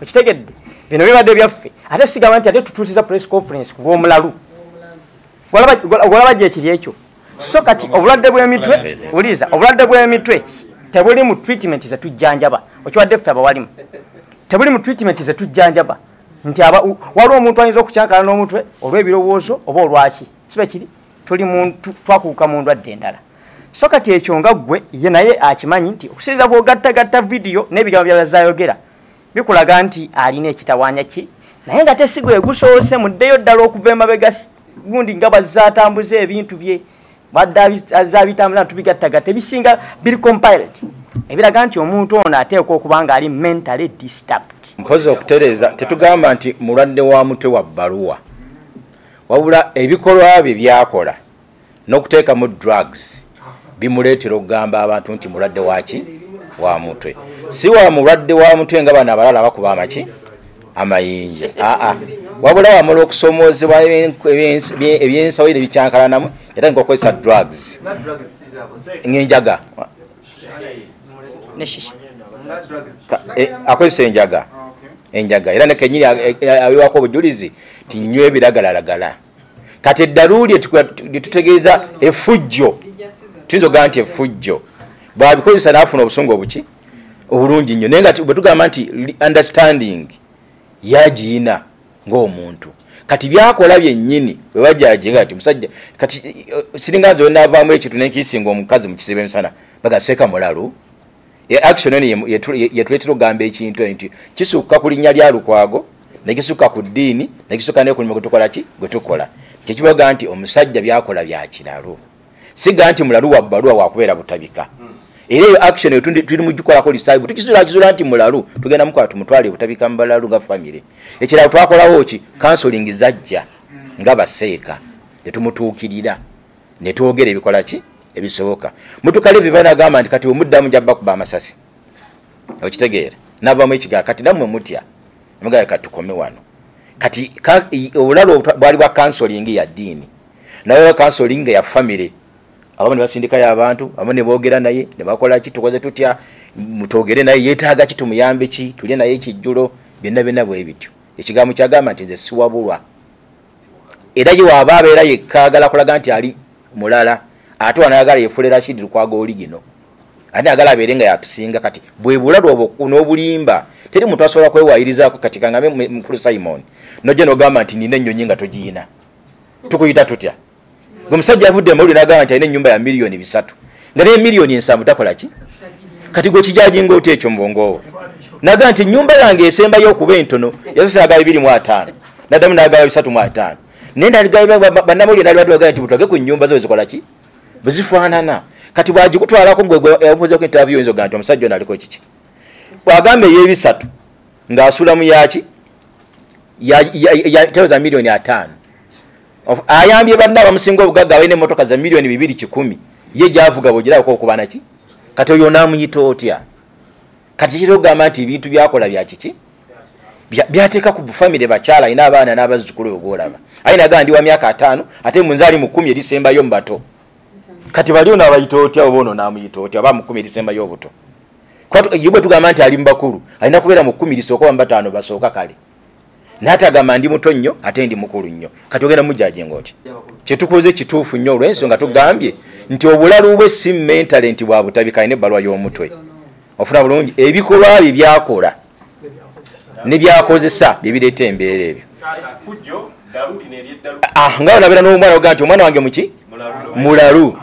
okitegedde bino bibadde byaffe, ate sigamba nti ate tutuusiza press conference ku lw'omulalu gwalaba gyekiri ekyo. So kati obulwadde bw'emitwe, wuliriza, obulwadde bw'emitwe tebuli mu treatment zetujjanjaba, okiwadde ffe abawalimu tebuli mu treatment zetujjanjaba nti waliwo omuntu ayinza okukyankala n'omutwe olw'ebirowoozo oba olwaki, sibe kiri tuli twakuguka mu ndwadde endala. So kati ekyo nga ggwe ye naye akimanyi nti okusinziira bw'ogattagatta vidiyo n'ebigambo byazayogera bikulaga nti alina ekitawaanya ki, naye nga tesigwe gusoose muddeyo ddala okuva emabega gundi nga bazze atambuza ebintu bye badde azabitambuza tubigattagatta ebisinga biri compiled ebiraga nti omuntu ono ateekwa okuba nga ali mentally disturbed. Mpozi okutereeza, tetugamba nti mulwadde wa mutwe wa bbaluwa, wabula ebikolwa bye byakola n'okuteekamu drugs Bimuleetera okugamba abantu nti mulwadde waki wa mutwe. Si wa mulwadde wa mutwe nga bano abalala bakuba amaki amayinja. Aa, wabula wamala okusomoozebwa ebyensawo era ebikyankalanamu yatandika okukozesa drugs ng'enjaga. Akozesa enjaga. Enjaga era ne kennyini abiwako obujulizi nti nnywa ebiragalalagala. Kati eddaluuli tutegeeza effujjo, tuyinza okugamba nti effujjo bw'abikozesa n'afuna obusungu obuki obulungi nnyo, naye nga bwe tugamba nti understanding yagiina ng'omuntu. Kati byakola byennyini bwe bajajinga nti musajja kati siringa nze wenaavaamu ekintu nenkiisinga omukazi mu kisibo emisana bagaseeka mulalu. Action eno yetuleetera okugamba ekintu nti kisukka ku linnya lya Lukwago, ne kisukka ku ddiini, ne kisukka ne ku mulimu gwe tukola ki gwe tukola. Kyekibaga nti omusajja byakola bya kiralu, siga nti mulalu wa bbaluwa wakubeera Butabika. Era eyo action eyo tuli mugikolako lisaayi, bwe tukizula nti mulalu tugenda mukola tumutwale Butabika mbalalu nga famire. Ekirala twakolawo ki counseling zajja nga baseeka ne tumutuukirira ne twogera ebikola ki ebisoboka. Mutukalevi banagamba nti kati omuddamu nja bakuba amasasi, okitegeera navamu ekigaa kati nammwe mutya mugaye kati tukome wano. Kati obulalu bwali bwa counseling ya ddiini, naye counseling ya famire. Abamu ne basindikayo abantu, abamu ne boogera naye ne bakola ki, tukoze tutya, mutwogere naye yeetaaga ki, tumuyambe ki, tulye naye ekijjulo, byonna byonna bwe bityo. Ekigambo kyagamba nti nze siwabulwa. Era ye waaba abeera yekka agala kulaga nti ali mulala, ate wano ayagala yefuule Rashid Lukwago oli gino, ate ayagala abeere nga yatusinga. Kati bwe bulalu obwo n'obulimba teri muntu asobola kwewayirizaako. Kati kangambe mukulu Simon, nojja n'ogamba nti nina ennyonyi nga togiina, tukuyita tutya? Gwe musajja avudde mawulire n'agamba nti alina ennyumba ya 3 million nga naye 7 million takola ki? Kati gwe kijajinga otya ekyo mu bwongo bwo? N'agamba nti ennyumba yange esembayo okuba entono yasoose n'agaba 25, n'addamu n'agaba 35, naye bannamawulire n'alibadde bagamba nti butwage ku nnyumba zo zikola ki bwe zifaanana. Kati bw'agikutwalako gwe yamukozeeko interview oyinza okugamba nti omusajja ono aliko kiki? Bw'agamba ey'ebisatu ng'asula mu yaki ya 5 million. Ayambye banna abamusinga obugagga abalina emmotoka za 2.1 million, ye gy'avuga bw'ogirabako okuba naki? Kati oyo onaamuyita otya? Kati kitera okugamba nti ebintu byakola bya kiki byateeka ku famire, bakyala alina abaana n'abazzukulu ogwolaba. Aye nagamba ndi wa myaka 5 ate munze ali mu 10 erisembayo mu bato. Kati bali ono abayita otya oba ono n'amuyita otya oba mu 10 erisembayo obuto? Ye bwe tugamba nti ali mu bakulu alina kubeera mu 10 lisooka oba mu 5 basooka kale. Naye ate agamba ndi muto nnyo ate ndi mukulu nnyo. Kati ogenda mujajinga otya? Kye tukoze kituufu nnyo olw'ensonga tugambye nti obulalu bwe si mentale nti bwa Butabika, alina ebbaluwa y'omutwe. Ofuna bulungi ebikolwa bye byakola ne byakozesa bye bireeta embeera ebyo. Nga onabeera n'omwana ogamba nti omwana wange muki mulalu.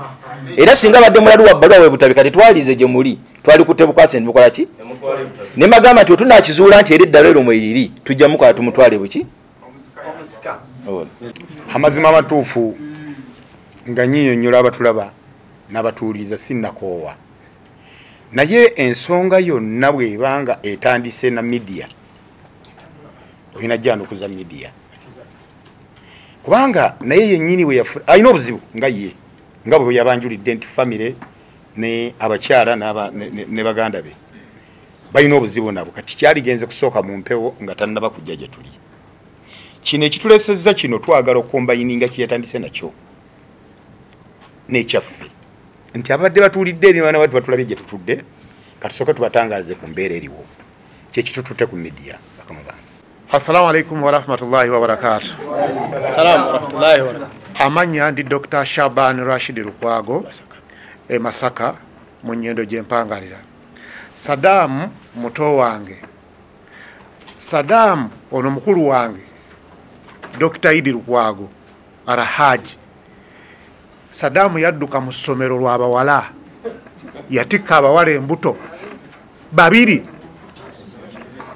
Era singa abadde mulalu wa bbaluwa we Butabika tetwalize gye muli, twali kutte bukwasi ne mukola ki? Ne mbagamba nti wetunaakizuula nti era eddalo eryo mwe liri tujja mukola tumutwale buki. Amazima amatuufu nga nnyinyonnyola abatulaba n'abatuwuliriza sinnakoowa, naye ensonga yonna bw'ebanga etandise na media olina jjanukuza media, kubanga naye yennyini alina obuzibu nga ye nga bwe yabanjulidde nti famire ne abakyala ne baganda be balina obuzibu nabo. Kati kyaligenze kusooka mu mpewo nga tannaba kujja gye tuli. Kino ekitulesezza kino twagala okombayininga kye yatandise nakyo n'ekyaffe nti abadde batuulidde eri baana batu batulabye gye tutudde, katusooke tubatangaaze ku mbeera eriwo kyekitututte ku media. Bakama bange, assalamu alaikum warahmatullahi wabarakatu. Salamu warahmatullahi wabarakatuh. Amanya ndi Dr. Shaban Rashid Lukwago e Masaka mu Nyendo gye mpangalira. Sadamu muto wange. Sadamu ono mukulu wange Dr. Idi Lukwago Arahaji. Sadamu yadduka mu ssomero lw'abawala, yatikka abawala embuto babiri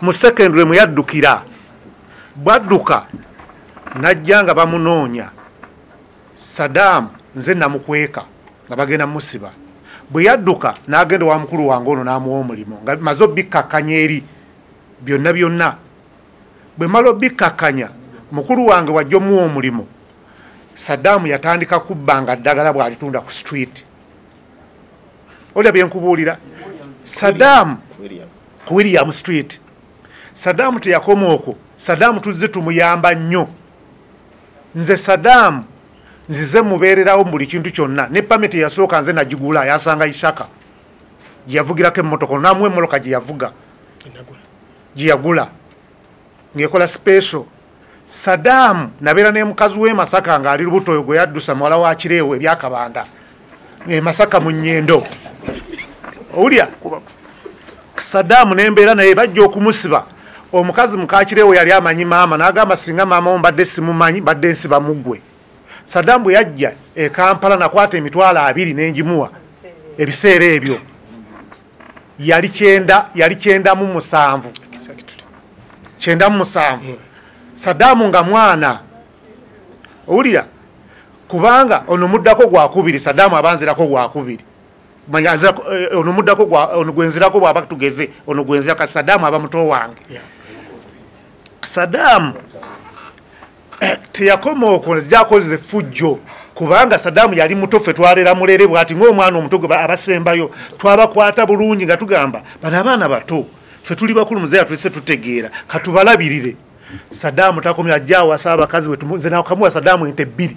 mu secondary mwe yaddukira. Bwadduka najja nga bamunoonya. Sadamu nze namukweka nga bagenda musiba. Bwe yadduka n'agenda wa mukulu wange ono n'amuwa omulimu nga maze obbikkakkanya eri byonna byonna. Bwe mala obbikkakkanya mukulu wange wajja omuwa omulimu, Sadamu yatandika kubbanga ddagala bw'alitunda ku street. Olya byenkubuulira. Saddam ku William Street. Saddam teyakoma okwo. Saddam tuzze tumuyamba nnyo. Nze Saddam nzize mubeererawo mu buli kintu kyonna. Ne pamiti yasooka nze nagigula, yasanga Ishaka gye yavugirako emmotoka, n'amuwa emmotoka gye yavuga, gye yagula ng'ekola special. Saddam nabeera ne mukazi w'e Masaka ng'ali lubuto oyo gwe yaddusa muwala wa Kireewo ebyakabanda e Masaka mu Nnyendo. Owulira? Saddam n'embeera naye bajja okumusiba. Omukazi muka Kireewo yali amanyi maama, n'agamba singa maama wo mbadde simumanyi mbadde nsiba muggwe. Saddam bwe yajja e Kampala nakwata 20,000 n'enjimuwa ebiseera ebyo. Yali 97. 97. Saddam nga mwana. Owulira? Kubanga ono muddako gwa kubiri, Saddam abanzirako gwa kubiri. Manya ono muddako gwa ono gwenzirako bw'aba tugeze, ono gwenzirako Saddam aba muto wange. Saddam teyakoma okwo nzija effujjo, kubanga Saddam yali muto, ffe twalera mulere bw'ati ng'omwana omuto gwe abasembayo twabakwata bulungi nga tugamba bano abaana bato, ffe tuli bakulu muzeeyi atulese tutegeera, katubalabirire. Saddam takomya ajja awasa abakazi nze nakamuwa Saddam ente 2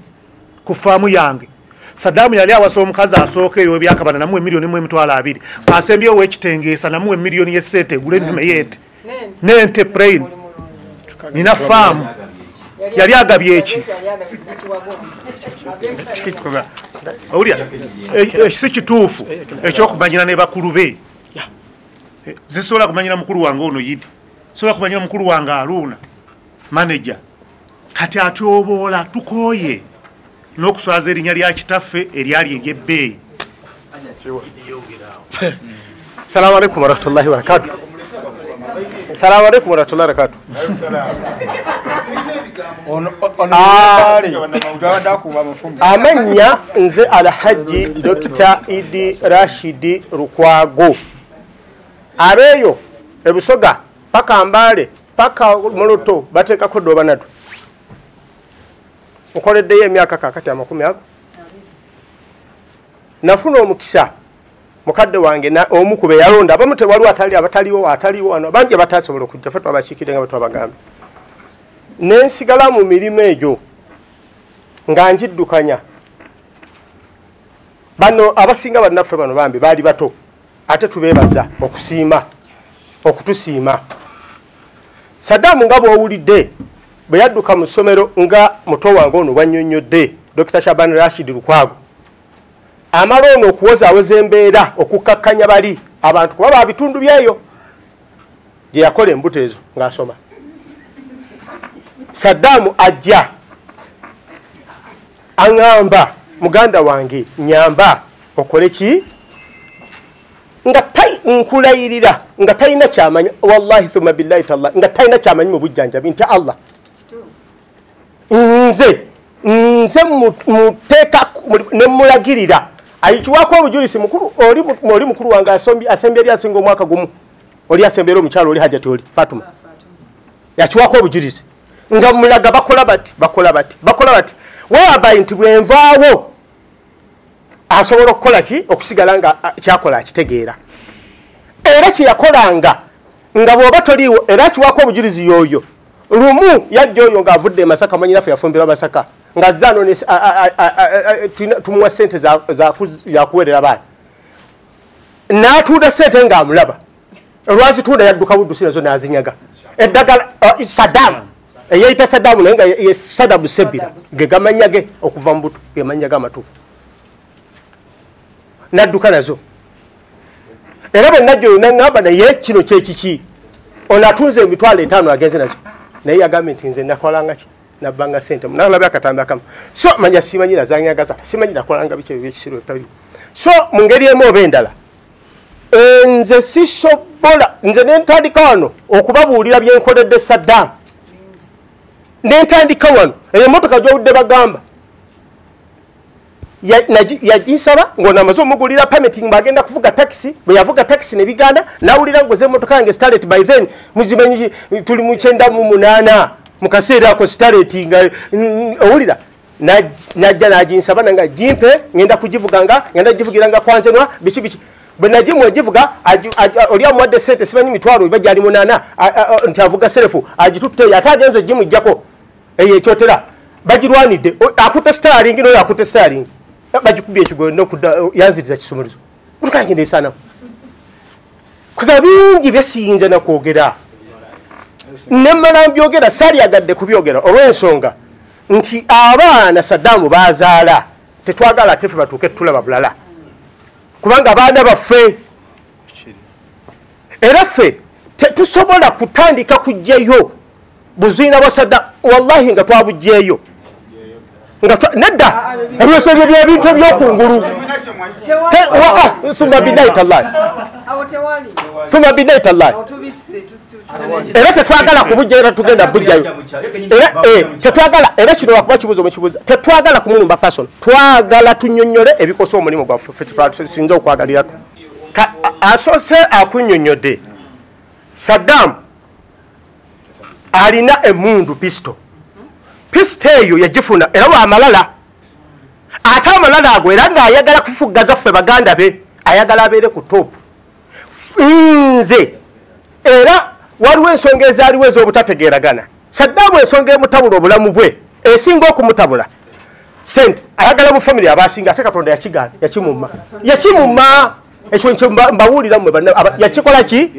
ku faamu yange. Saddam yali awasa omukazi asooka eyo ebyakabana namuwa 1,200,000. Asembyewo ow'ekitengeesa namuwa 1,000,000 y'essente egula ennume y'ente n'ente plain. Nina faamu. Yali agabye eki? Owulira? Si kituufu ekyokumanyira ne bakulu be. Zisobola kumanyira mukulu wange ono Yidi, sobola kumanyira mukulu wange Aruna manager. Kati atyoboola, tukooye n'okuswaza erinnya lya kitaffe eryali ery'ebbeeyi. Salamu alaikum warahmatullahi wabarakatuh. Salamu alaikum warahmatullahi wabarakatuh. Amannya nze Alhaji Dr. Idi Rashidi Lukwago. Abeeyo ebusoga paka Mbale paka Moloto bateekako doobanatu. Nkoleddeyo emyaka kaakati 20 ago. Nafuna omukisa mukadde wange omu ku be yalonda, abamu tewaliwo atali abataliwo ataliwo wano bangi abatasobola okujja, ffe twabakiikire nga bwe twabagambye. Ne nsigala mu mirimu egyo nga ngiddukanya. Bano abasinga bannaffe bano bambi baali bato, ate tubeebaza okusiima okutusiima. Saddam nga bw'owulidde bwe yadduka mu ssomero nga muto wange ono bwannyonnyodde Dr. Shaban Rashid Lukwago, amala ono okuwozawoza embeera okukkakkanya bali abantu kuba ba bitundu byeyo gye yakola embuto ezo ng'asoma. Saddam ajja aŋŋamba muganda wange nyamba okole ki, nga nkulayirira nga talina kyamanyi, wallahi thumma billahi tallahi, nga talina kyamanyi mu bujjanjabi nti Allah nze muteeka ne mulagirira ayikiwako obujulisi mukulu oli mukulu wange asembye eri asinga omwaka gumu, oli asembye omukyalo oli Hajati oli Fatuma yakiwako obujulizi nga mulaga bakola bati bakola bati bakola bati, whereby nti bwenvaawo asobola okukola ki okusigala nga kyakola akitegeera. Era kyeyakolanga nga bw'oba toliiwo era akiwako obujulizi y'oyo. Lumu yajja oyo ng'avudde e Masaka, manyinaffe yafumbirwa Masaka, ng'azze ano tumuwa ssente zakuweerera baana, n'atunda ssente ng'amulaba, olwazitunda yadduka buddusi nazo n'azinyaga. Eddagala Saddam eyeyita Saddam naye nga ye Saddam Sebira ge gamannya ge okuva mu buto, ge mannya ge amatuufu, n'adduka nazo. Era bwe najja oyo n'aŋŋamba naye kino kye kiki, ono atunze 5,000 agenze nazo, naye yagambye nti nze nakolanga ki, nabbanga ssente, nalabye akatambi akamu, so manya simanyi nazanyagaza, simanyi nakolanga biki ebyo ebyekisiru ebitaliimu. So mu ngeri emu oba endala nze sisobola, nze ne ntandika wano okubabuulira bye nkoledde Saddam, ne ntandika wano eyo emmotoka gy'owulidde bagamba yagisaba ng'ono amaze omugulira permit ng'agenda kuvuga taxi, bwe yavuga taxi ne bigaana n'awulira ngoze emmotoka yange Starlet, by then muzimanyi tuli mu 98 mu kaseera ako Starlet nga owulira najja n'aginsaba nanga gimpe ngenda kugivuga nga ngenda givugiranga kwanzenwa biki biki. Bwe nagimuwa givuga oli amuwadde sente simanyi mitwalo oba gyali 8 nti avuga serefu agitutte ate agenze gimuggyako eyo ekyotera bagirwanidde akutte starling n'oyo akutte starling bagikubye ekigoyo n'okudda yanziriza kisumuluzo motoka yange neesaanawo. Kuga bingi byesiyinza nakwogera nemmala mbyogera saalyagadde kubyogera olw'ensonga nti abaana Saddamu bazaala tetwagala ate ffe batuuke tulaba bulala kubanga abaana baffe era ffe tetusobola kutandika kuggyayo buziina bwa Saddamu wallahi nga twabuggyeyo nga nedda ebyo byebintu ebyokungulu summa billahi tallahi summa billahi tallahi era tetwagala kubujja era tugenda bujjayo era tetwagala era kino wakuba kibuzo mukibuza tetwagala kumulumba person twagala tunnyonnyole ebikosa omulimu gwaffe ffe tusinze okwagalirako. Asoose akunnyonnyodde Saddam alina emundu pisto pisto eyo yagifuna era lwamalala ate amalala ago era ng'ayagala kufuggaza ffe baganda be ayagala abeere ku top nze era waliwo ensonga ezaaliwo ez'obutategeeragana. Saddamu ensonga emutabula obulamu bwe esinga okumutabula sente ayagala mu family abasinga ate Katonda yakigaana yakimumma yakimumma ekyo nkyo mbawulira mmwe yakikola ki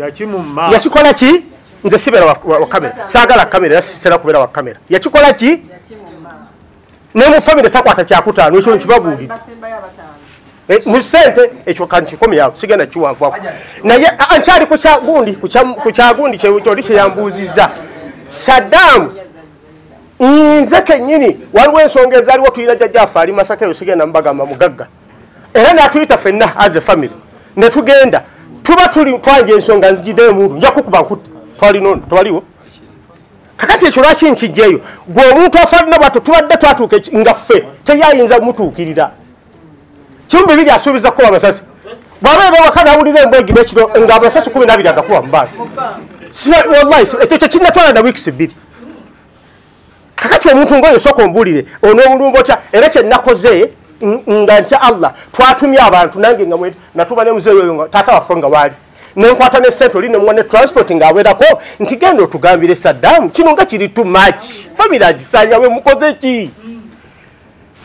yakikola ki nze sibeera wa kamera saagala kamera era sisera kubeera wa kamera yakikola ki ne mu family takwata kyakutaano ekyo nkibabuulidde mu ssente ekyo kankikomyawo sigenda kiwanvako naye nkyali ku kyagundi ku kyagundi kyoli kyeyambuuzizza Saddam nze kennyini waliwo ensonga ezaaliwo tulina jjajjaffe ali Masaka eyo sigenda mubagamba mugagga era n'atuyita ffenna as a family ne tugenda tuba tuli twanja ensonga nzigiddeyo emundu nja kukuba nkutte twalino twaliwo kakati ekyo lwaki nkijjeeyo gwe omuntu afaanana bwatyo tubadde twatuuka nga ffe teyayinza mutuukirira kimu bibiri asuubiza kukuba amasasi bw'abeera ewaka n'awulira embwa egira ekiro nga amasasi 12 agakuba mu bbanga wallahi ekyo tekinnatwala na wiikisi 2. Kakati omuntu ng'oyo sooka ombuulire onoomulumba otya era kye nnakoze nga ntya Allah twatumye abantu nange nga natuba ne muzeeyi oyo nga taata waffe nga waali nenkwata ne sente oli nemuwa ne transport ng'awerako nti genda otugambire Saddam kino nga kiri too much family agisanya we mukoze ki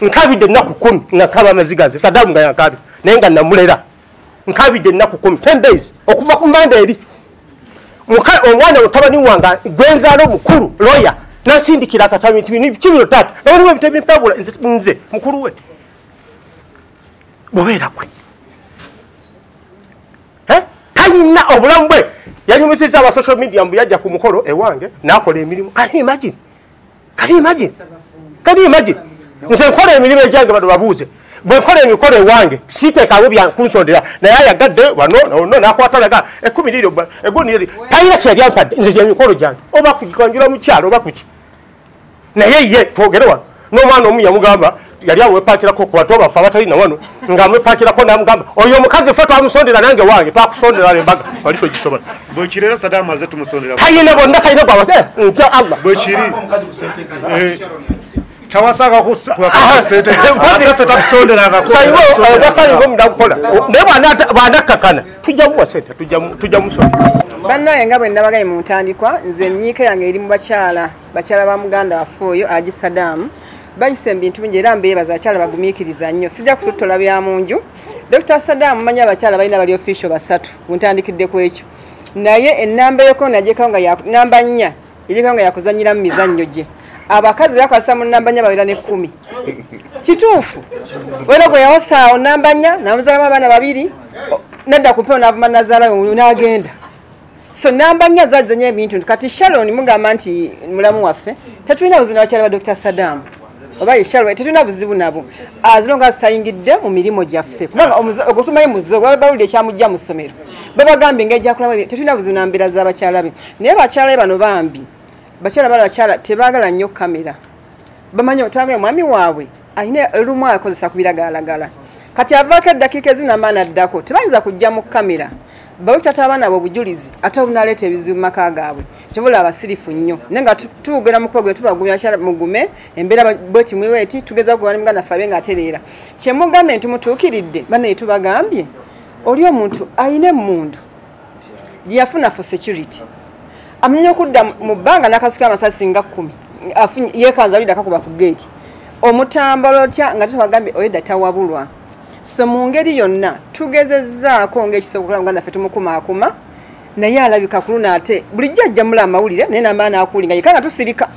nkabidde ennaku 10 nga nkaba amaziga nze Saddam nga yankabi naye nga namulera nkabidde ennaku 10 10 days okuva ku Mande eri omwana mutabani wange gwenzaala omukulu lawyer nasindikira akatami nti kibiro taata nawaliwo ebintu ebimpabula nze mukulu we bwobeera gwe talina obulamu bwe yanyumisizza aba social media mbu yajja ku mukolo ewange n'akola emirimu. Can you imagine? Can you imagine? Can you imagine? Nze nkola emirimu egyange bano babuuze bwe nkola emikolo ewange siteekawo byankunsondera naye ayagadde wano no n'akwata laga ekkumi liri egundi liri talina kye yali ampadde nze gyemikolo gyange oba kuganjula mukyalo oba kuki naye ye twogere wano n'omwana omu yamugamba yali amwepakirako ku bato baffe abatalina wano ng'amwepakirako n'amugamba oyo omukazi ffe twamusondera nange wange twakusondera embaga wali togisobola. Bwekiri era Saddam azze tumusondera talina bonna talina gwabase ntya Allah bwekiri tawasanga kusente basaliwo mudakukola naye bw'anakkakana tujja muwa sente tujja musondera. Bannaye nga bwe nabagaye mu ntandikwa nze ennyiika yange eri mu bakyala ba muganda waffe oyo Haji Saddam bayise ebintu bingi era mbeebaza abakyala bagumiikiriza nnyo sijja kututtola bya mu nju. Dr. Saddam mmanyi abakyala balina bali official 3 buntandikidde ku ekyo naye ennamba eyoko nagyekawo nga namba 4 ejekawo nga yakuzannyira mu mizannyo gye abakazi bakwasa mu namba 4 babeera ne 10 kituufu wena gwe yawasaawo namba 4 n'amuzaalamu abaana 2 nadda ku mpewo n'avuma nazaalayo n'agenda so namba 4 zazzenye ebintu. Kati Sharon mugamba nti mulamu waffe tetulina buzibu n'abakyala ba Dr. Saddam oba ye Sharon tetulina buzibu nabo as long as tayingidde mu mirimu gyaffe kubanga ogwo tumanyi muzibu bawulira ekyamujja mu ssomero babagambye engeri gyakulamu tetulina buzibu na mbeera z'abakyala be naye bakyala be bano bambi bakyala bala bakyala tebaagala nnyo kamera bamanyi twagala mwami waabwe alina olumu akozesa ku biragalalagala kati avaako eddakiika ezimu n'amaani addako tebayinza kujja mu kamera bawekitata abaana abo obujulizi ate obunaleeta ebizibu mu maka gaabwe kyebula abasirifu nnyo naye nga tuwogera mu kubagumya tubagumya bakyala mugume embeera bweti mwiweti tugeza kugumya ne muganda ffe abe ng'atereera kyemugambye nti mutuukiridde bannaye tubagambye Oli omuntu ayina emmundu gyeyafuna for security, amanya okudda mu bbanga n'akasika amasasi nga 10, yeekanza lida akakuba ku geeti. Omutambala otya nga tetwagambye oyedda tawabulwa. So mu ngeri yonna tugezezzaako ng'ekisobola nga naffe tumukumaakuma, naye alabika ku luno ate bulijjo ajja mula amawulire naye n'amala n'akuulinga yekka nga tusirika.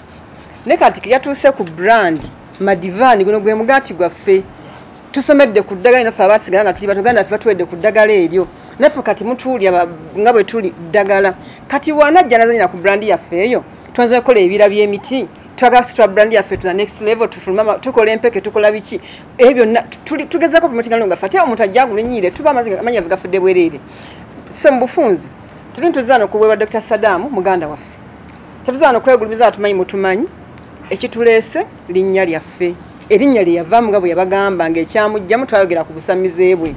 Ne kati yatuuse ku brand Madivani, guno gwe mugaati gwaffe. Tusomedde ku ddagala naffe abaasigala nga tuli batuganda ffe batuwedde ku ddagala eryo. Naffe kati mutuulya nga bwe tuli ddagala. Kati bw'anajja n'azannyira ku brand yaffe eyo, twanze kukola ebira by'emiti, twagala situla brand yaffe to the next level, tufuluma tukola empeke, tukola biki. Ebyo byonna tugezaako promotinga nga ffe ate omuntu ajja agulinnyire, tuba amannya gafudde bwereere. So mu bufunze tuli tuzaana okuweebwa Dr. Saddam muganda waffe. Tetuzaana okwegulumiza tumanyi mutumanyi, ekituleese linnya lyaffe. Erinnya lye yavaamu nga bwe yabagamba ng'ekyamugjamu twayogera ku busamize bwe.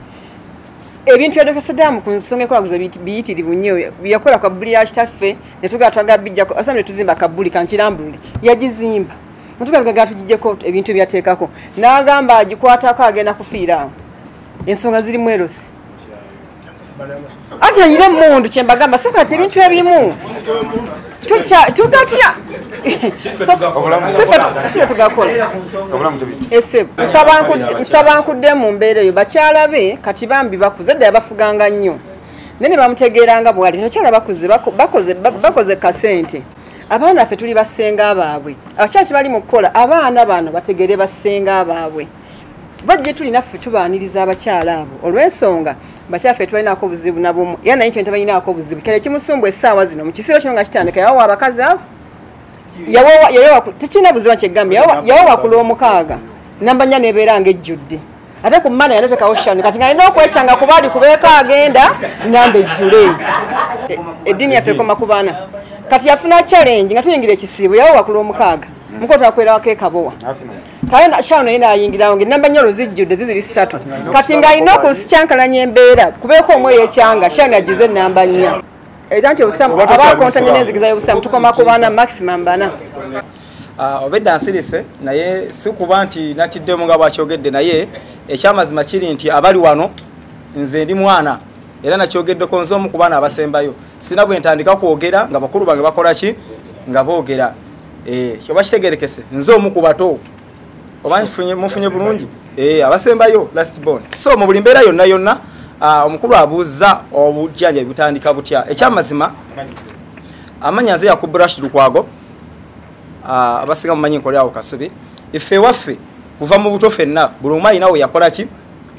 Ebintu bya Dr. Saddam ku nsonga ekolaguza biyitirivu nnyo. Yakola kabbuli ya kitaffe ne tugala twagala bijjako, asami ne tuzimba kabbuli kankirambulule. Yagizimba. Mutugala tugijjeko ebintu byateekako. N'agamba agikwatako agenda kufiira awo. Ensonga zirimu erosi. Ate yayina emmundu kye mbagamba, so kati ebintu ebimu tugatya. Sife tugakola. Nsaba nkudde mu mbeera eyo bakyala be kati bambi bakuze edda yabafuganga nnyo. Naye ne bamutegeeranga bw'ali. Abakyala bakuze bakoze kasente. Abaana ffe tuli bassenga baabwe. Abakyala kye bali mu kukola abaana bano bategeere bassenga baabwe. Bajje tuli naffe tubaaniriza abakyala abo olw'ensonga bakyala ffe tubalinaako obuzibu nabumu era naye kye tabalinaako obuzibu. Kale ekimusumbwa essaawa zino mu kiseera kino nga kitandika yawawa abakazi abo yawawa tekirina buzibu kyegambye yawawa ku lw'omukaaga namba 4 n'ebeera ng'ejjudde ate ku mmana yanateekawo shanu kati ng'alina okwekyanga kuba ali kubeeko agenda namba ejjule. Eddiini yaffe ekoma ku baana. Kati yafuna challenge nga tuyingira ekisiibo yawawa ku lw'omukaaga muko twakwerako ekabowa. Kale shano naye n'ayingirawo ng'ennamba 4 zijjudde ziziri 3. Kati ng'alina okukyankalanya embeera kubeeko omweyo ekyanga shano ajjuze ennamba 4. Era nti obusiraamu abakontanye n'enzigiza y'obusiraamu tukoma ku baana maximum 4. Obedda nsirise naye si kuba nti natiddemu nga bw'akyogedde, naye ekyamazima kiri nti abali wano nze ndi mwana era nakyogeddeko nze omu ku baana abasembayo. Sina bwe ntandika kwogera nga bakulu bange bakola ki nga boogera. Kyoba kitegerekese nze omu ku bato oba mufunye bulungi abasembayo last born. So mu buli mbeera yonna yonna omukulu abuuza obujjanjabi butandika butya. Ekyamazima amanya nze Yakubu Rashid Lukwago, abasinga mumanyi nkolera awo Kasubi. Iffe waffe kuva mu buto ffenna buli omu alina we yakola ki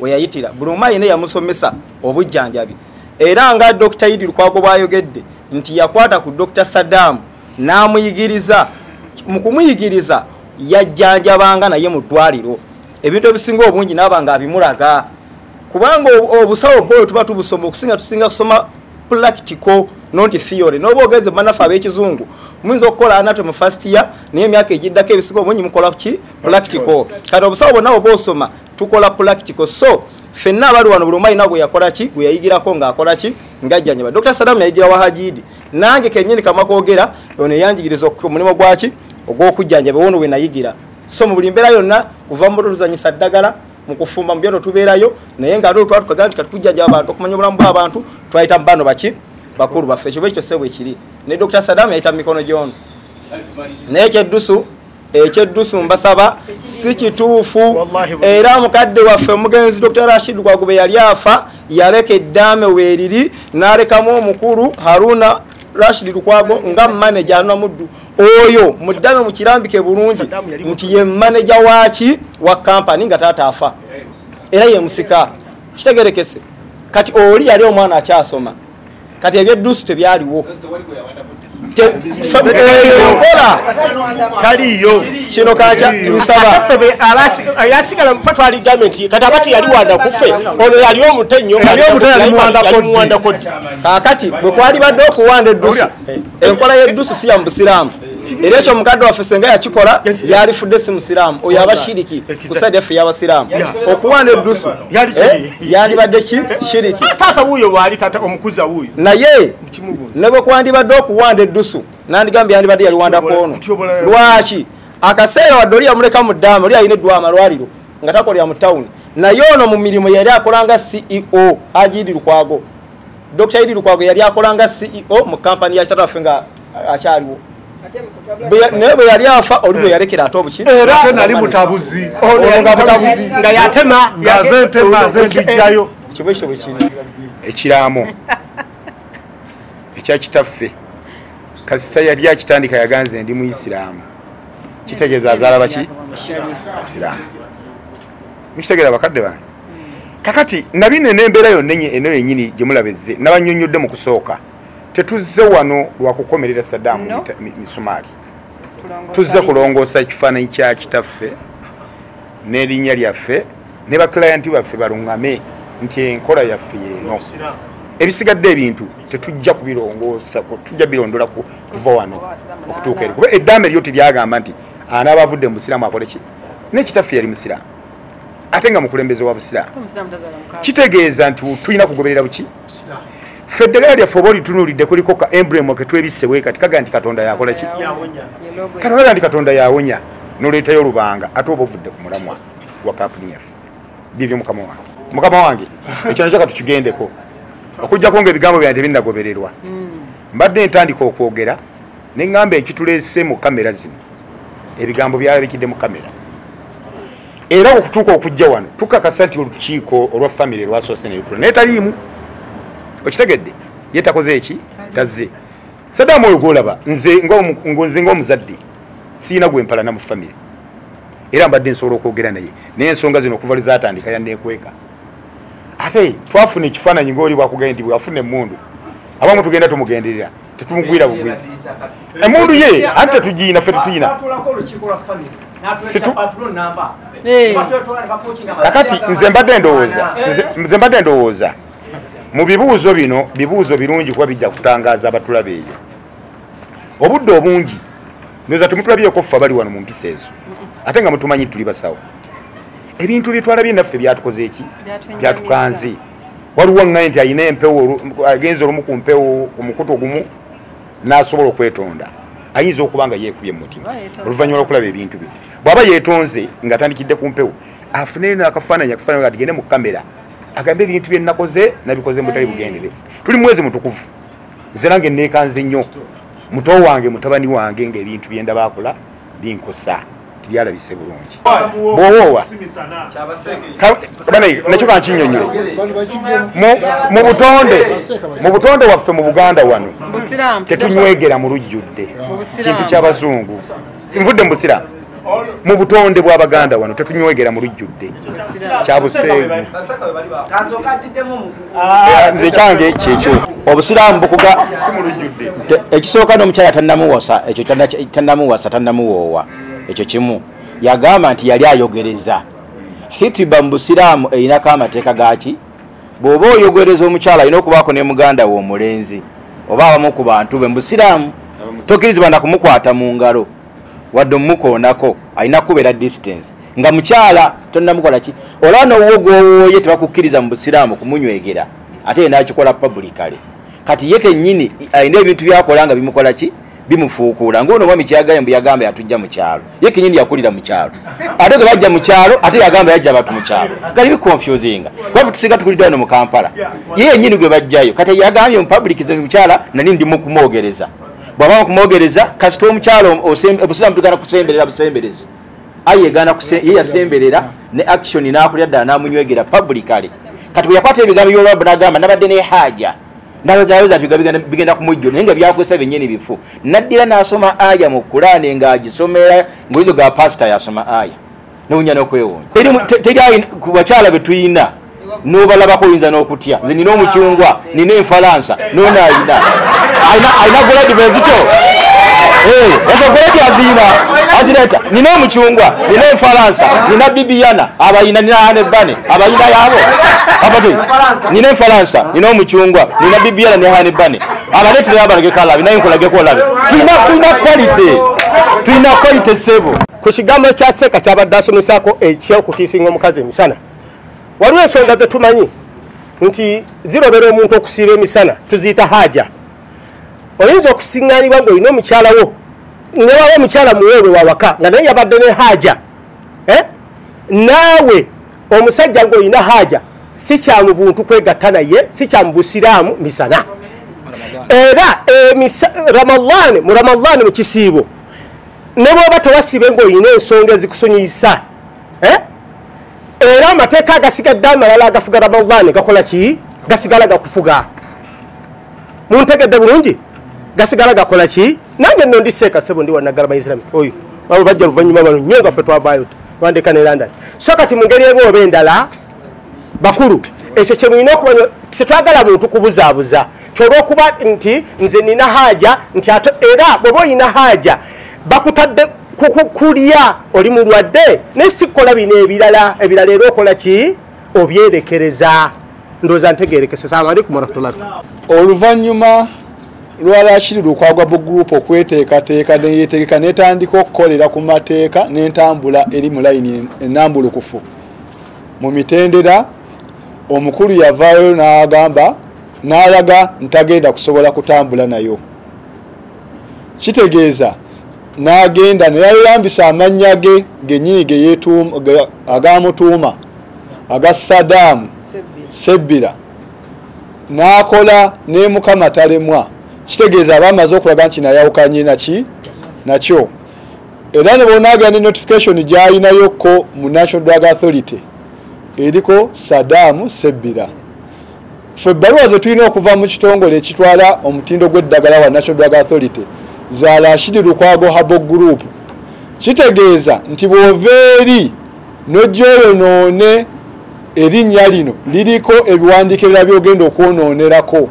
we yayitira, buli omu alina yamusomesa obujjanjabi. Era nga Dr. Idi Lukwago bw'ayogedde nti yakwata ku Dr. Saddam n'amuyigiriza, mu kumuyigiriza yajjanjabanga naye mu ddwaliro ebintu ebisinga obungi n'abanga abimulaga, kubanga obusawo bwo tuba tubusoma okusinga tusinga kusoma practical not theory. N'oba ogenze bannaffe ab'ekizungu muyinza okukola anatomy first year naye emyaka egiddako ebisinga obungi mukola ki practical. Kati obusawo bwonna bw'oba osoma tukola practical. So ffenna abali wano buli omu alina gwe yakola ki gwe yayigirako ng'akola ki ng'ajjanjaba. Dr. Saddam yayigira wa Hajidi, nange kennyini kamakwogera ono yanjigiriza omulimu gwaki ogw'okujjanjaba wono we nayigira. So mu buli mbeera yonna kuva mu luzanyisa ddagala mu kufumba mu byalo tubeerayo, naye nga ate twatukaga nti katujjanjaba abantu okumanya obulamu bw'abantu twayita mu bano baki bakulu baffe. Ekyo bwekityo ssebo ekiri ne Dr. Saddam yayita mu mikono gy'ono. Naye ekyeddusu mbasaba si kituufu. Era mukadde waffe omugenzi Dr. Rashid Lukwago bwe yali afa yaleka eddaame weeriri n'alekamu omukulu Haruna Rashid Lukwago nga manager Haruna Muddu. Oyo muddame mukirambike bulungi nti ye manager waaki wa kampani nga taata afa era ye musika. Kitegerekese kati oli yali omwana akyasoma, kati ebyeddusu tebyaliwo. Nkola taliyo kino kacha nsaba yasigala mufa twali gavumenti kati abati yali wanda kufe ono yali omutenyo yali omutenyo kodi. Kaakati bwe kwali badde okuwanda eddusu, enkola y'eddusu si ya mu busiraamu. Era ekyo omukadde waffe senga yakikola yalifudde si musiraamu, oyo aba shiriki ku side yaffe y'abasiraamu. Okuwanda eddusu yandibadde ki shiriki. Taata wuuyo waali taata omukuza wuuyo. Naye ne bwe kwandibadde okuwanda eddusu nandigambye yandibadde yaliwandako ono. Lwaki akaseera wadde oli yamuleka mu ddaama, oli alina eddwa amalwaliro nga takolera mu tawuni, Naye ono mu mirimu yali akolanga CEO Haji Idi Lukwago. Dr. Idi Lukwago yali akolanga CEO mu kampani ya kitaffe nga akyaliwo. Naye bwe yali afa oli bwe yalekera ate obuki era nali mutabuzi ono nga mutabuzi nga yatema nga ze njijjayo kibwekyo bwe kiri ekiraamo ekya kitaffe kasita yali akitandika yaganze ndi muyisiraamu kitegeeza azaala baki asiraamu mukitegeera bakadde bange. Kakati nabino n'embeera yonna eno yennyini gye mulabezze nabannyonnyodde mu kusooka tetuzze wano lwakukomerera Saddam misumaali, tuzze kulongoosa ekifaananyi kya kitaffe n'erinnya lyaffe ne baklayenti baffe baluŋŋame nti enkola yaffe yeeno. Ebisigadde ebintu tetujja kubirongoosa, tujja birondola kuva wano okutuuka eri, kuba eddaame lyo teryagamba nti anaaba avudde mu busiraamu akole ki. Ne kitaffe yali musiraamu ate nga mukulembeze wa busiraamu, kitegeeza nti tulina kugoberera buki. Ffe eddagala lyaffe oba olitunuulidde kuliko ka emblem ke twebisse bwe kati kaga nti Katonda yakola ki, katonda nti Katonda yawonya, n'oleetayo olubanga ate oba ovudde ku mulamwa gwa kampuni yaffe. Bibyo mukama wange, mukama wange ekyo nakyo katukigendeko okujjako ng'ebigambo byange tebinnagobererwa. Mbadde ntandika okwogera ne ŋŋamba ekituleese mu kamera zino ebigambo byalabikidde mu kamera, era okutuuka okujja wano tukakasa nti olukiiko olwa famire lwasoose ne lutula naye taliimu. Okitegedde ye takoze eki tazze. Saddam oyo gw'olaba nze ng'omuzadde siina gwe mpalana mu famire, era mbadde nsobola okwogera naye, naye ensonga zino okuva lwe zaatandika yanneekweka. Ate twafuna ekifaananyi ng'oli bwakugenda nti bwafuna emmundu abamu tugenda tumugenderera tetumugwira bugwizi emmundu ye anti tetugiyina ffe tetuyina. Kakati nze mbadde ndowooza mu bibuuzo bino bibuuzo birungi kuba bijja kutangaaza abatulaba eyo. Obudde obungi ndowooza temutulabyeko ffe abali wano mu mpisa ezo ate nga mutumanyi tuli basawo. Ebintu bye twalabye naffe byatukoze eki byatukanze. Waliwo ŋŋaye nti alina empewo agenze olumu ku mpewo omukutu ogumu n'asobola okwetonda, ayinza okuba nga yeekubye mu mutima oluvannyuma lw'okulaba ebintu bino. Bw'aba yeetonze ng'atandikidde ku mpewo afune eno akafaananyi akafaananyi tugende mu kamera agambe ebintu bye nnakoze nabikoze mu butali bugenderevu. Tuli mwezi mutukuvu, nze nange neekanze nnyo muto wange mutabani wange ng'ebintu bye ndaba akola binkosa tibyalabise bulungi. Bw'owoowa nakyo kankinnyonnyole mu butonde waffe mu Buganda wano tetunywegera mu lujjudde, kintu ky'abazungu. Nvudde mu busiraamu, mu butonde bw'Abaganda wano tetunywegera mu lujjudde kyabuseegu. Nze kyange kyekyo obusiraamu bukuga ekisooka n'omukyala tannamuwasa, ekyo tannamuwasa tannamuwoowa, ekyo kimu. Yagamba nti yali ayogereza. Hitiba mu busiraamu erinako amateeka gaki? Bw'oba oyogereza omukyala alina okubaako ne muganda we omulenzi oba abamu ku bantu be mu busiraamu tokkirizibwa na kumukwata mu ngalo wadde omukoonako, alina kubeera distance nga mukyala tonnamukola ki. Olaba n'owuwo gw'owooye tebakukkiriza mu busiraamu kumunywegera ate ye n'akikola publicly. Kati ye kennyini alina ebintu by'akola nga bimukola ki, bimufuukuula. Ng'ono omwami kyeyagambye mbu yagamba yatujja mu kyalo, ye kennyini yakulira mu kyalo, ate gwe bajja mu kyalo ate yagamba yajja abantu mu kyalo. Kati biconfusinga kuba tusinga tukulidde wano mu Kampala, ye yennyini gwe bajjayo. Kati yagambye mu public ze mukyala nali ndi mu kumwogereza. Bw'aba kumwogereza kasita omukyala obusiraamu tugana kusemberera busemberezi, aye ye yasemberera ne action n'akulya ddala n'amunywegera publicly. Kati bwe yakwata ebigambo by'olwabu n'agamba nabadde ne haja ndowooza nti bigenda kumujjo naye nga byakozesa byennyini bifu. Naddira n'asoma aya mu Kulaane ng'agisomera ng'oyizo ga pasita yasoma aya n'owunya n'okwewuunya. Teri ku bakyala be tuyina n'obalabako oyinza n'okutya. Nze nina omucungwa, nina enfalansa, n'ono ayina alina goladi bwezityo ezo goladi aziyina azireeta. Nina omucungwa, nina enfalansa, nina bibiyana abayina, nina hanebane abayina yaabo abate. Nina enfalansa, nina omucungwa, nina bibiyana ne hanebane abaleetera abalageko alabe naye nkulageko olabe. Tulina quality, tulina quality ssebo. Ku kigambo kya Seeka kyabadde asomesaako ekyokukiisinga omukazi emisana, waliwo ensonga ze tumanyi nti zirobera omuntu okusiiba emisana, tuziyita haja. Oyinza okusiŋŋaanibwa ng'olina omukyala wo ne waba omukyala muweerwe wawaka nga naye yabadde ne haja, naawe Omusajja ng'olina haja si kya mu buntu kwegatta naye, si kya mu busiraamu misana. Era Ramadhan, mu Ramadhan mu kisiibo ne bw'oba tewasibe ng'olina ensonga ezikusonyiyisa, era amateeka agasigadde amalala agafuga Ramadhan gakola ki? Gasigala gakufuga. Muntegedde bulungi? Gasigala gakola ki? Nange nno ndi seeka ssebo, ndi wa Naggalama Islamic. Oyo babo bajja oluvannyuma bano nnyo nga ffe twavaayo twandeka ne London. So kati mu ngeri emu oba endala, bakulu, ekyo kye mulina okumanya, tetwagala muntu kubuzaabuza kyolwokuba nti nze nina haja nti ate era bw'oba olina haja bakutadde kulya oli mulwadde naye si kukola bino ebirala ebirala era okola ki? Obyerekereza. Ndowooza ntegeerekese. Assalamu alaikum warahmatullahi. Oluvannyuma lwa Rashid Lukwago Group okweteekateeka neyetegeka netandika okukolera ku mateeka n'entambula eri mu layini ennambulukufu mu mitendera, omukulu yavaayo n'agamba n'alaga ntagenda kusobola kutambula nayo. Kitegeeza n'agenda neyayambisa amannya ge gennyini ge agamutuuma aga Saddam Sebbira n'akola ne Mukama talemwa. Kitegeeza aba amaze okulaga nti nayawukanye naki nakyo. Era ne bw'onaagenda ne notification gy'ayinayokko mu National Drug Authority eriko Saddam Sebbira. Ffe ebbaluwa ze tulina okuva mu kitongole ekitwala omutindo gw'eddagala wa National Drug Authority za Rashid Lukwago Herbal Group. Kitegeeza nti bw'ova eri n'ojja oyonoone erinnya lino liriko ebiwandiiko ebirala by'ogenda okwonoonerako.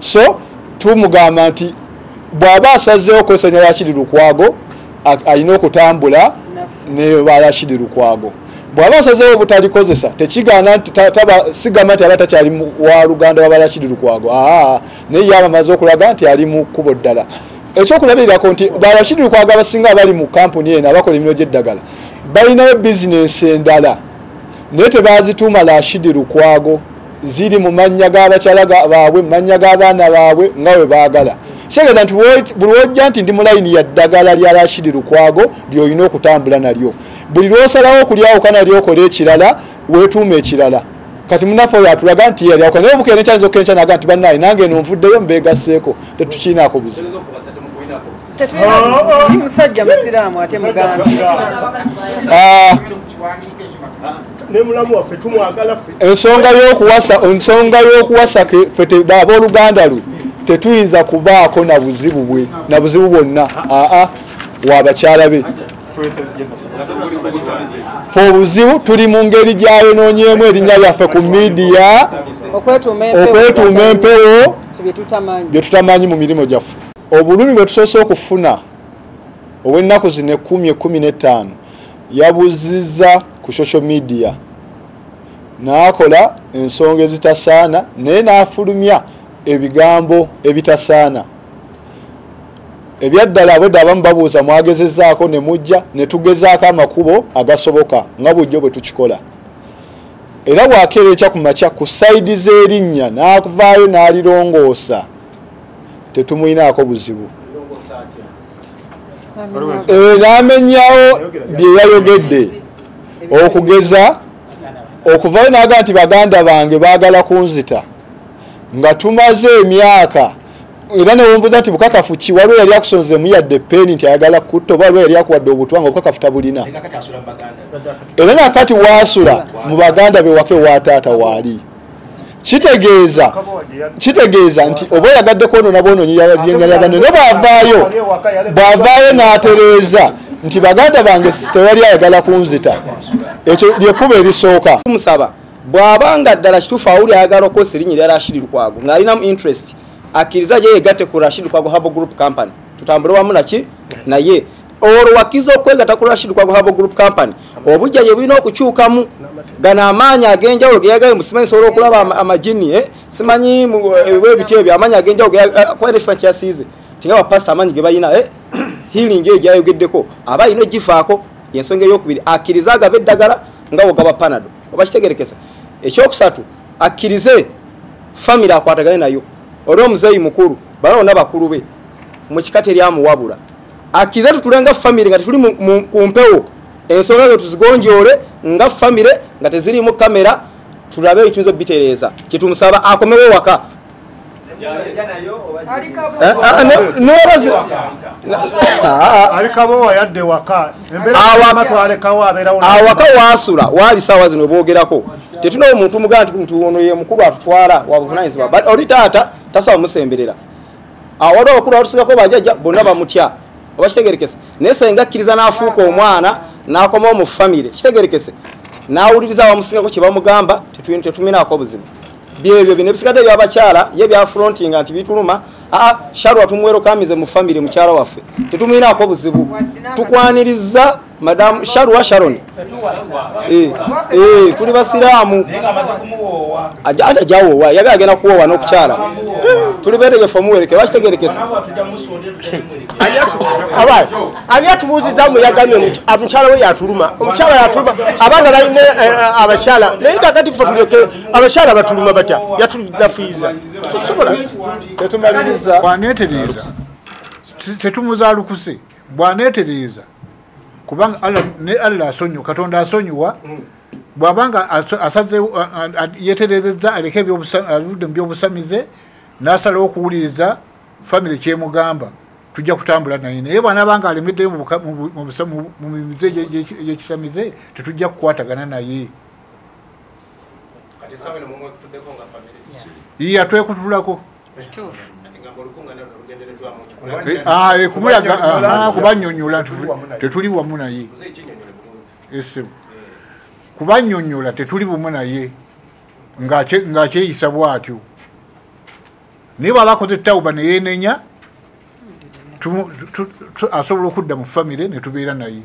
So tumugamba nti bw'aba asazeewo okukozesa erinnya Rashid Lukwago alina okutambula ne ba Rashid Lukwago. Bw'aba asazeewo obutalikozesa tekigaana nti sigamba nti aba takyali wa luganda wa Rashid Lukwago, naye ye amaze okulaga nti ali mu kkubo ddala. Ekyokulabirako nti ba Rashid Lukwago abasinga abali mu kampuni eno abakola emirimu gy'eddagala balinayo bizinensi endala naye tebazituuma Rashid Lukwago, ziri mu mannya g'abakyala baabwe, mu mannya g'abaana baabwe nga bwe baagala. Kitegeeza nti buli lw'ojja nti ndi mu layini ya ddagala lya Rashid Lukwago ly'olina okutambula nalyo. Buli lw'osalawo okulyawuka nalyo okola ekirala, weetuuma ekirala. Kati munnaffe oyo atulaga nti ye alyawuka naye obukeera enkya ayinza okukeera n'agamba nti bannaaye nange eno nvuddeyo mbeegasseeko, tetukiinaako buzibu. Musajja musiraamu ate muganda. Ensonga y'okuwasa ffe abooluganda lwe tetuyinza kubaako na buzibu bwe na buzibu bwonna wa bakyala be. Ffe obuzibu tuli mu ngeri gy'ayonoonyeemu erinnya lyaffe ku miidiya, okwetuuma empewo bye tutamanyi mu mirimu gyaffe. Obulumi bwe tusoose okufuna obw'ennaku zino 10 15 yabuzizza ku social media n'akola ensonga ezitasaana naye n'afulumya ebigambo ebitasaana. Ebyaddala abwedde abamu babuuza mwagezezzaako ne mujja ne tugezaako amakubo agasoboka nga bulijjo bwe tukikola. Era bw'akeera ekya ku makya ku sayidi z'erinnya n'avaayo n'alirongoosa tetumuyinaako buzibu. N'amenyawo bye yayogedde okugeza okuvayo n'agamba nti baganda bange baagala kunzita nga tumaze emyaka. Era ne wombuuza nti bukakafu ki, waliwo yali akusonzeemu yadde peeni nti ayagala kutta oba waliwo yali akuwadde obutwa nga obukakafu tabulina. Era nakati waasula mu baganda be waka ewa taata waali. Kitegeeza nti oba oyagadde kwonoona bwonoonyi erinnya lya banne, naye bw'avaayo n'atereeza nti baganda bange tewali ayagala kunzita, ekyo lyekkubo erisooka. Tumusaba bw'abanga ddala kituufu awuli ayagala okukozesa erinnya lya Rashid Lukwago ng'alinamu interest, akkiriza gye yeegatte ku Rashid Lukwago Herbal Group Company tutambule wamu naki naye. Olwo wakkiriza okwegatta ku Rashid Lukwago Herbal Group Company, obujja gye bulina okukyukamu gano amaanyi ag'enjawulo ge yagaye mu simanyi nsobola okulaba amajini, simanyi ebiti ebyo amaanyi ag'enjawulo kuba ekifaananyi kyasiize nti nga bapasita amaanyi ge balina healing eyo gy'ayogeddeko aba alina ogifaako. Y'ensonga ey'okubiri, akkirize agabe eddagala nga bw'ogaba Panado oba kitegerekesa. Ekyokusatu, akkirize famire akwatagane nayo. Oli omuzeeyi mukulu, bano bonna bakulu be mu kika teryamuwabula. Akkirize tutulenga famire nga tetuli ku mpewo, Ensonga zo tuzigonjoole nga famire nga tezirimu kamera, tulabe ekiyinza obitereeza. Kyetumusaba akomewo waka. Awaka wasula wali sawa zino boogerako tetulina omuntu muganda nti ono ye mukulu atutwala wabuvunanyizibwa, but oli taata tasobola musemberera. Awaliwo abakulu abatusigako bajjajja bonna bamutya oba kitegerekese, naye senga akkiriza n'afuuka omwana n'akomawo mu famire kitegerekese n'awuliriza abamusingako kye bamugamba, tetuminaako obuzibu. Byebyo bino ebisigadde ebyabakyala ye byafrontinga nti bituluma. Sharwa tumwerokamize mu famire mukyala waffe tetumwinaako buzibu, tukwaniriza madam Sharwa Sharon. Tuli basiraamu ajawoowa yagala agenda kuwoowa n'okukyala tuli beetegefu omuwereke bakitegerekesa. Ani atubuuziza muyagamye omukyala we yatuluma, omukyala yatuluma abaana balina abakyala, naye kakati ffe tuleke abakyala batuluma batya? Yatudafiiza tusobola tetumaliriza. Bwaneetereeza tetumuzaalukuse, bwaneetereeza kubanga ne Allah asonyiwa, Katonda asonyiwa. Bw'abanga asaze yeetereezezza aleke avudde mu byobusamize n'asalawo okuwuliriza famire kyemugamba, tujja kutambula naye. Naye bw'anaabanga alemeddeyo mu mize egy'ekisamize tetujja kukwatagana naye. Iya twekutulako kumulaga kubanyonyola tetuli wamu naye, kubanyonyola tetuli bumu naye ng'akyeyisa bw'atyo. Naye bw'aba akoze tawuba ne yeenenya asobola okudda mu famire ne tubeera naye.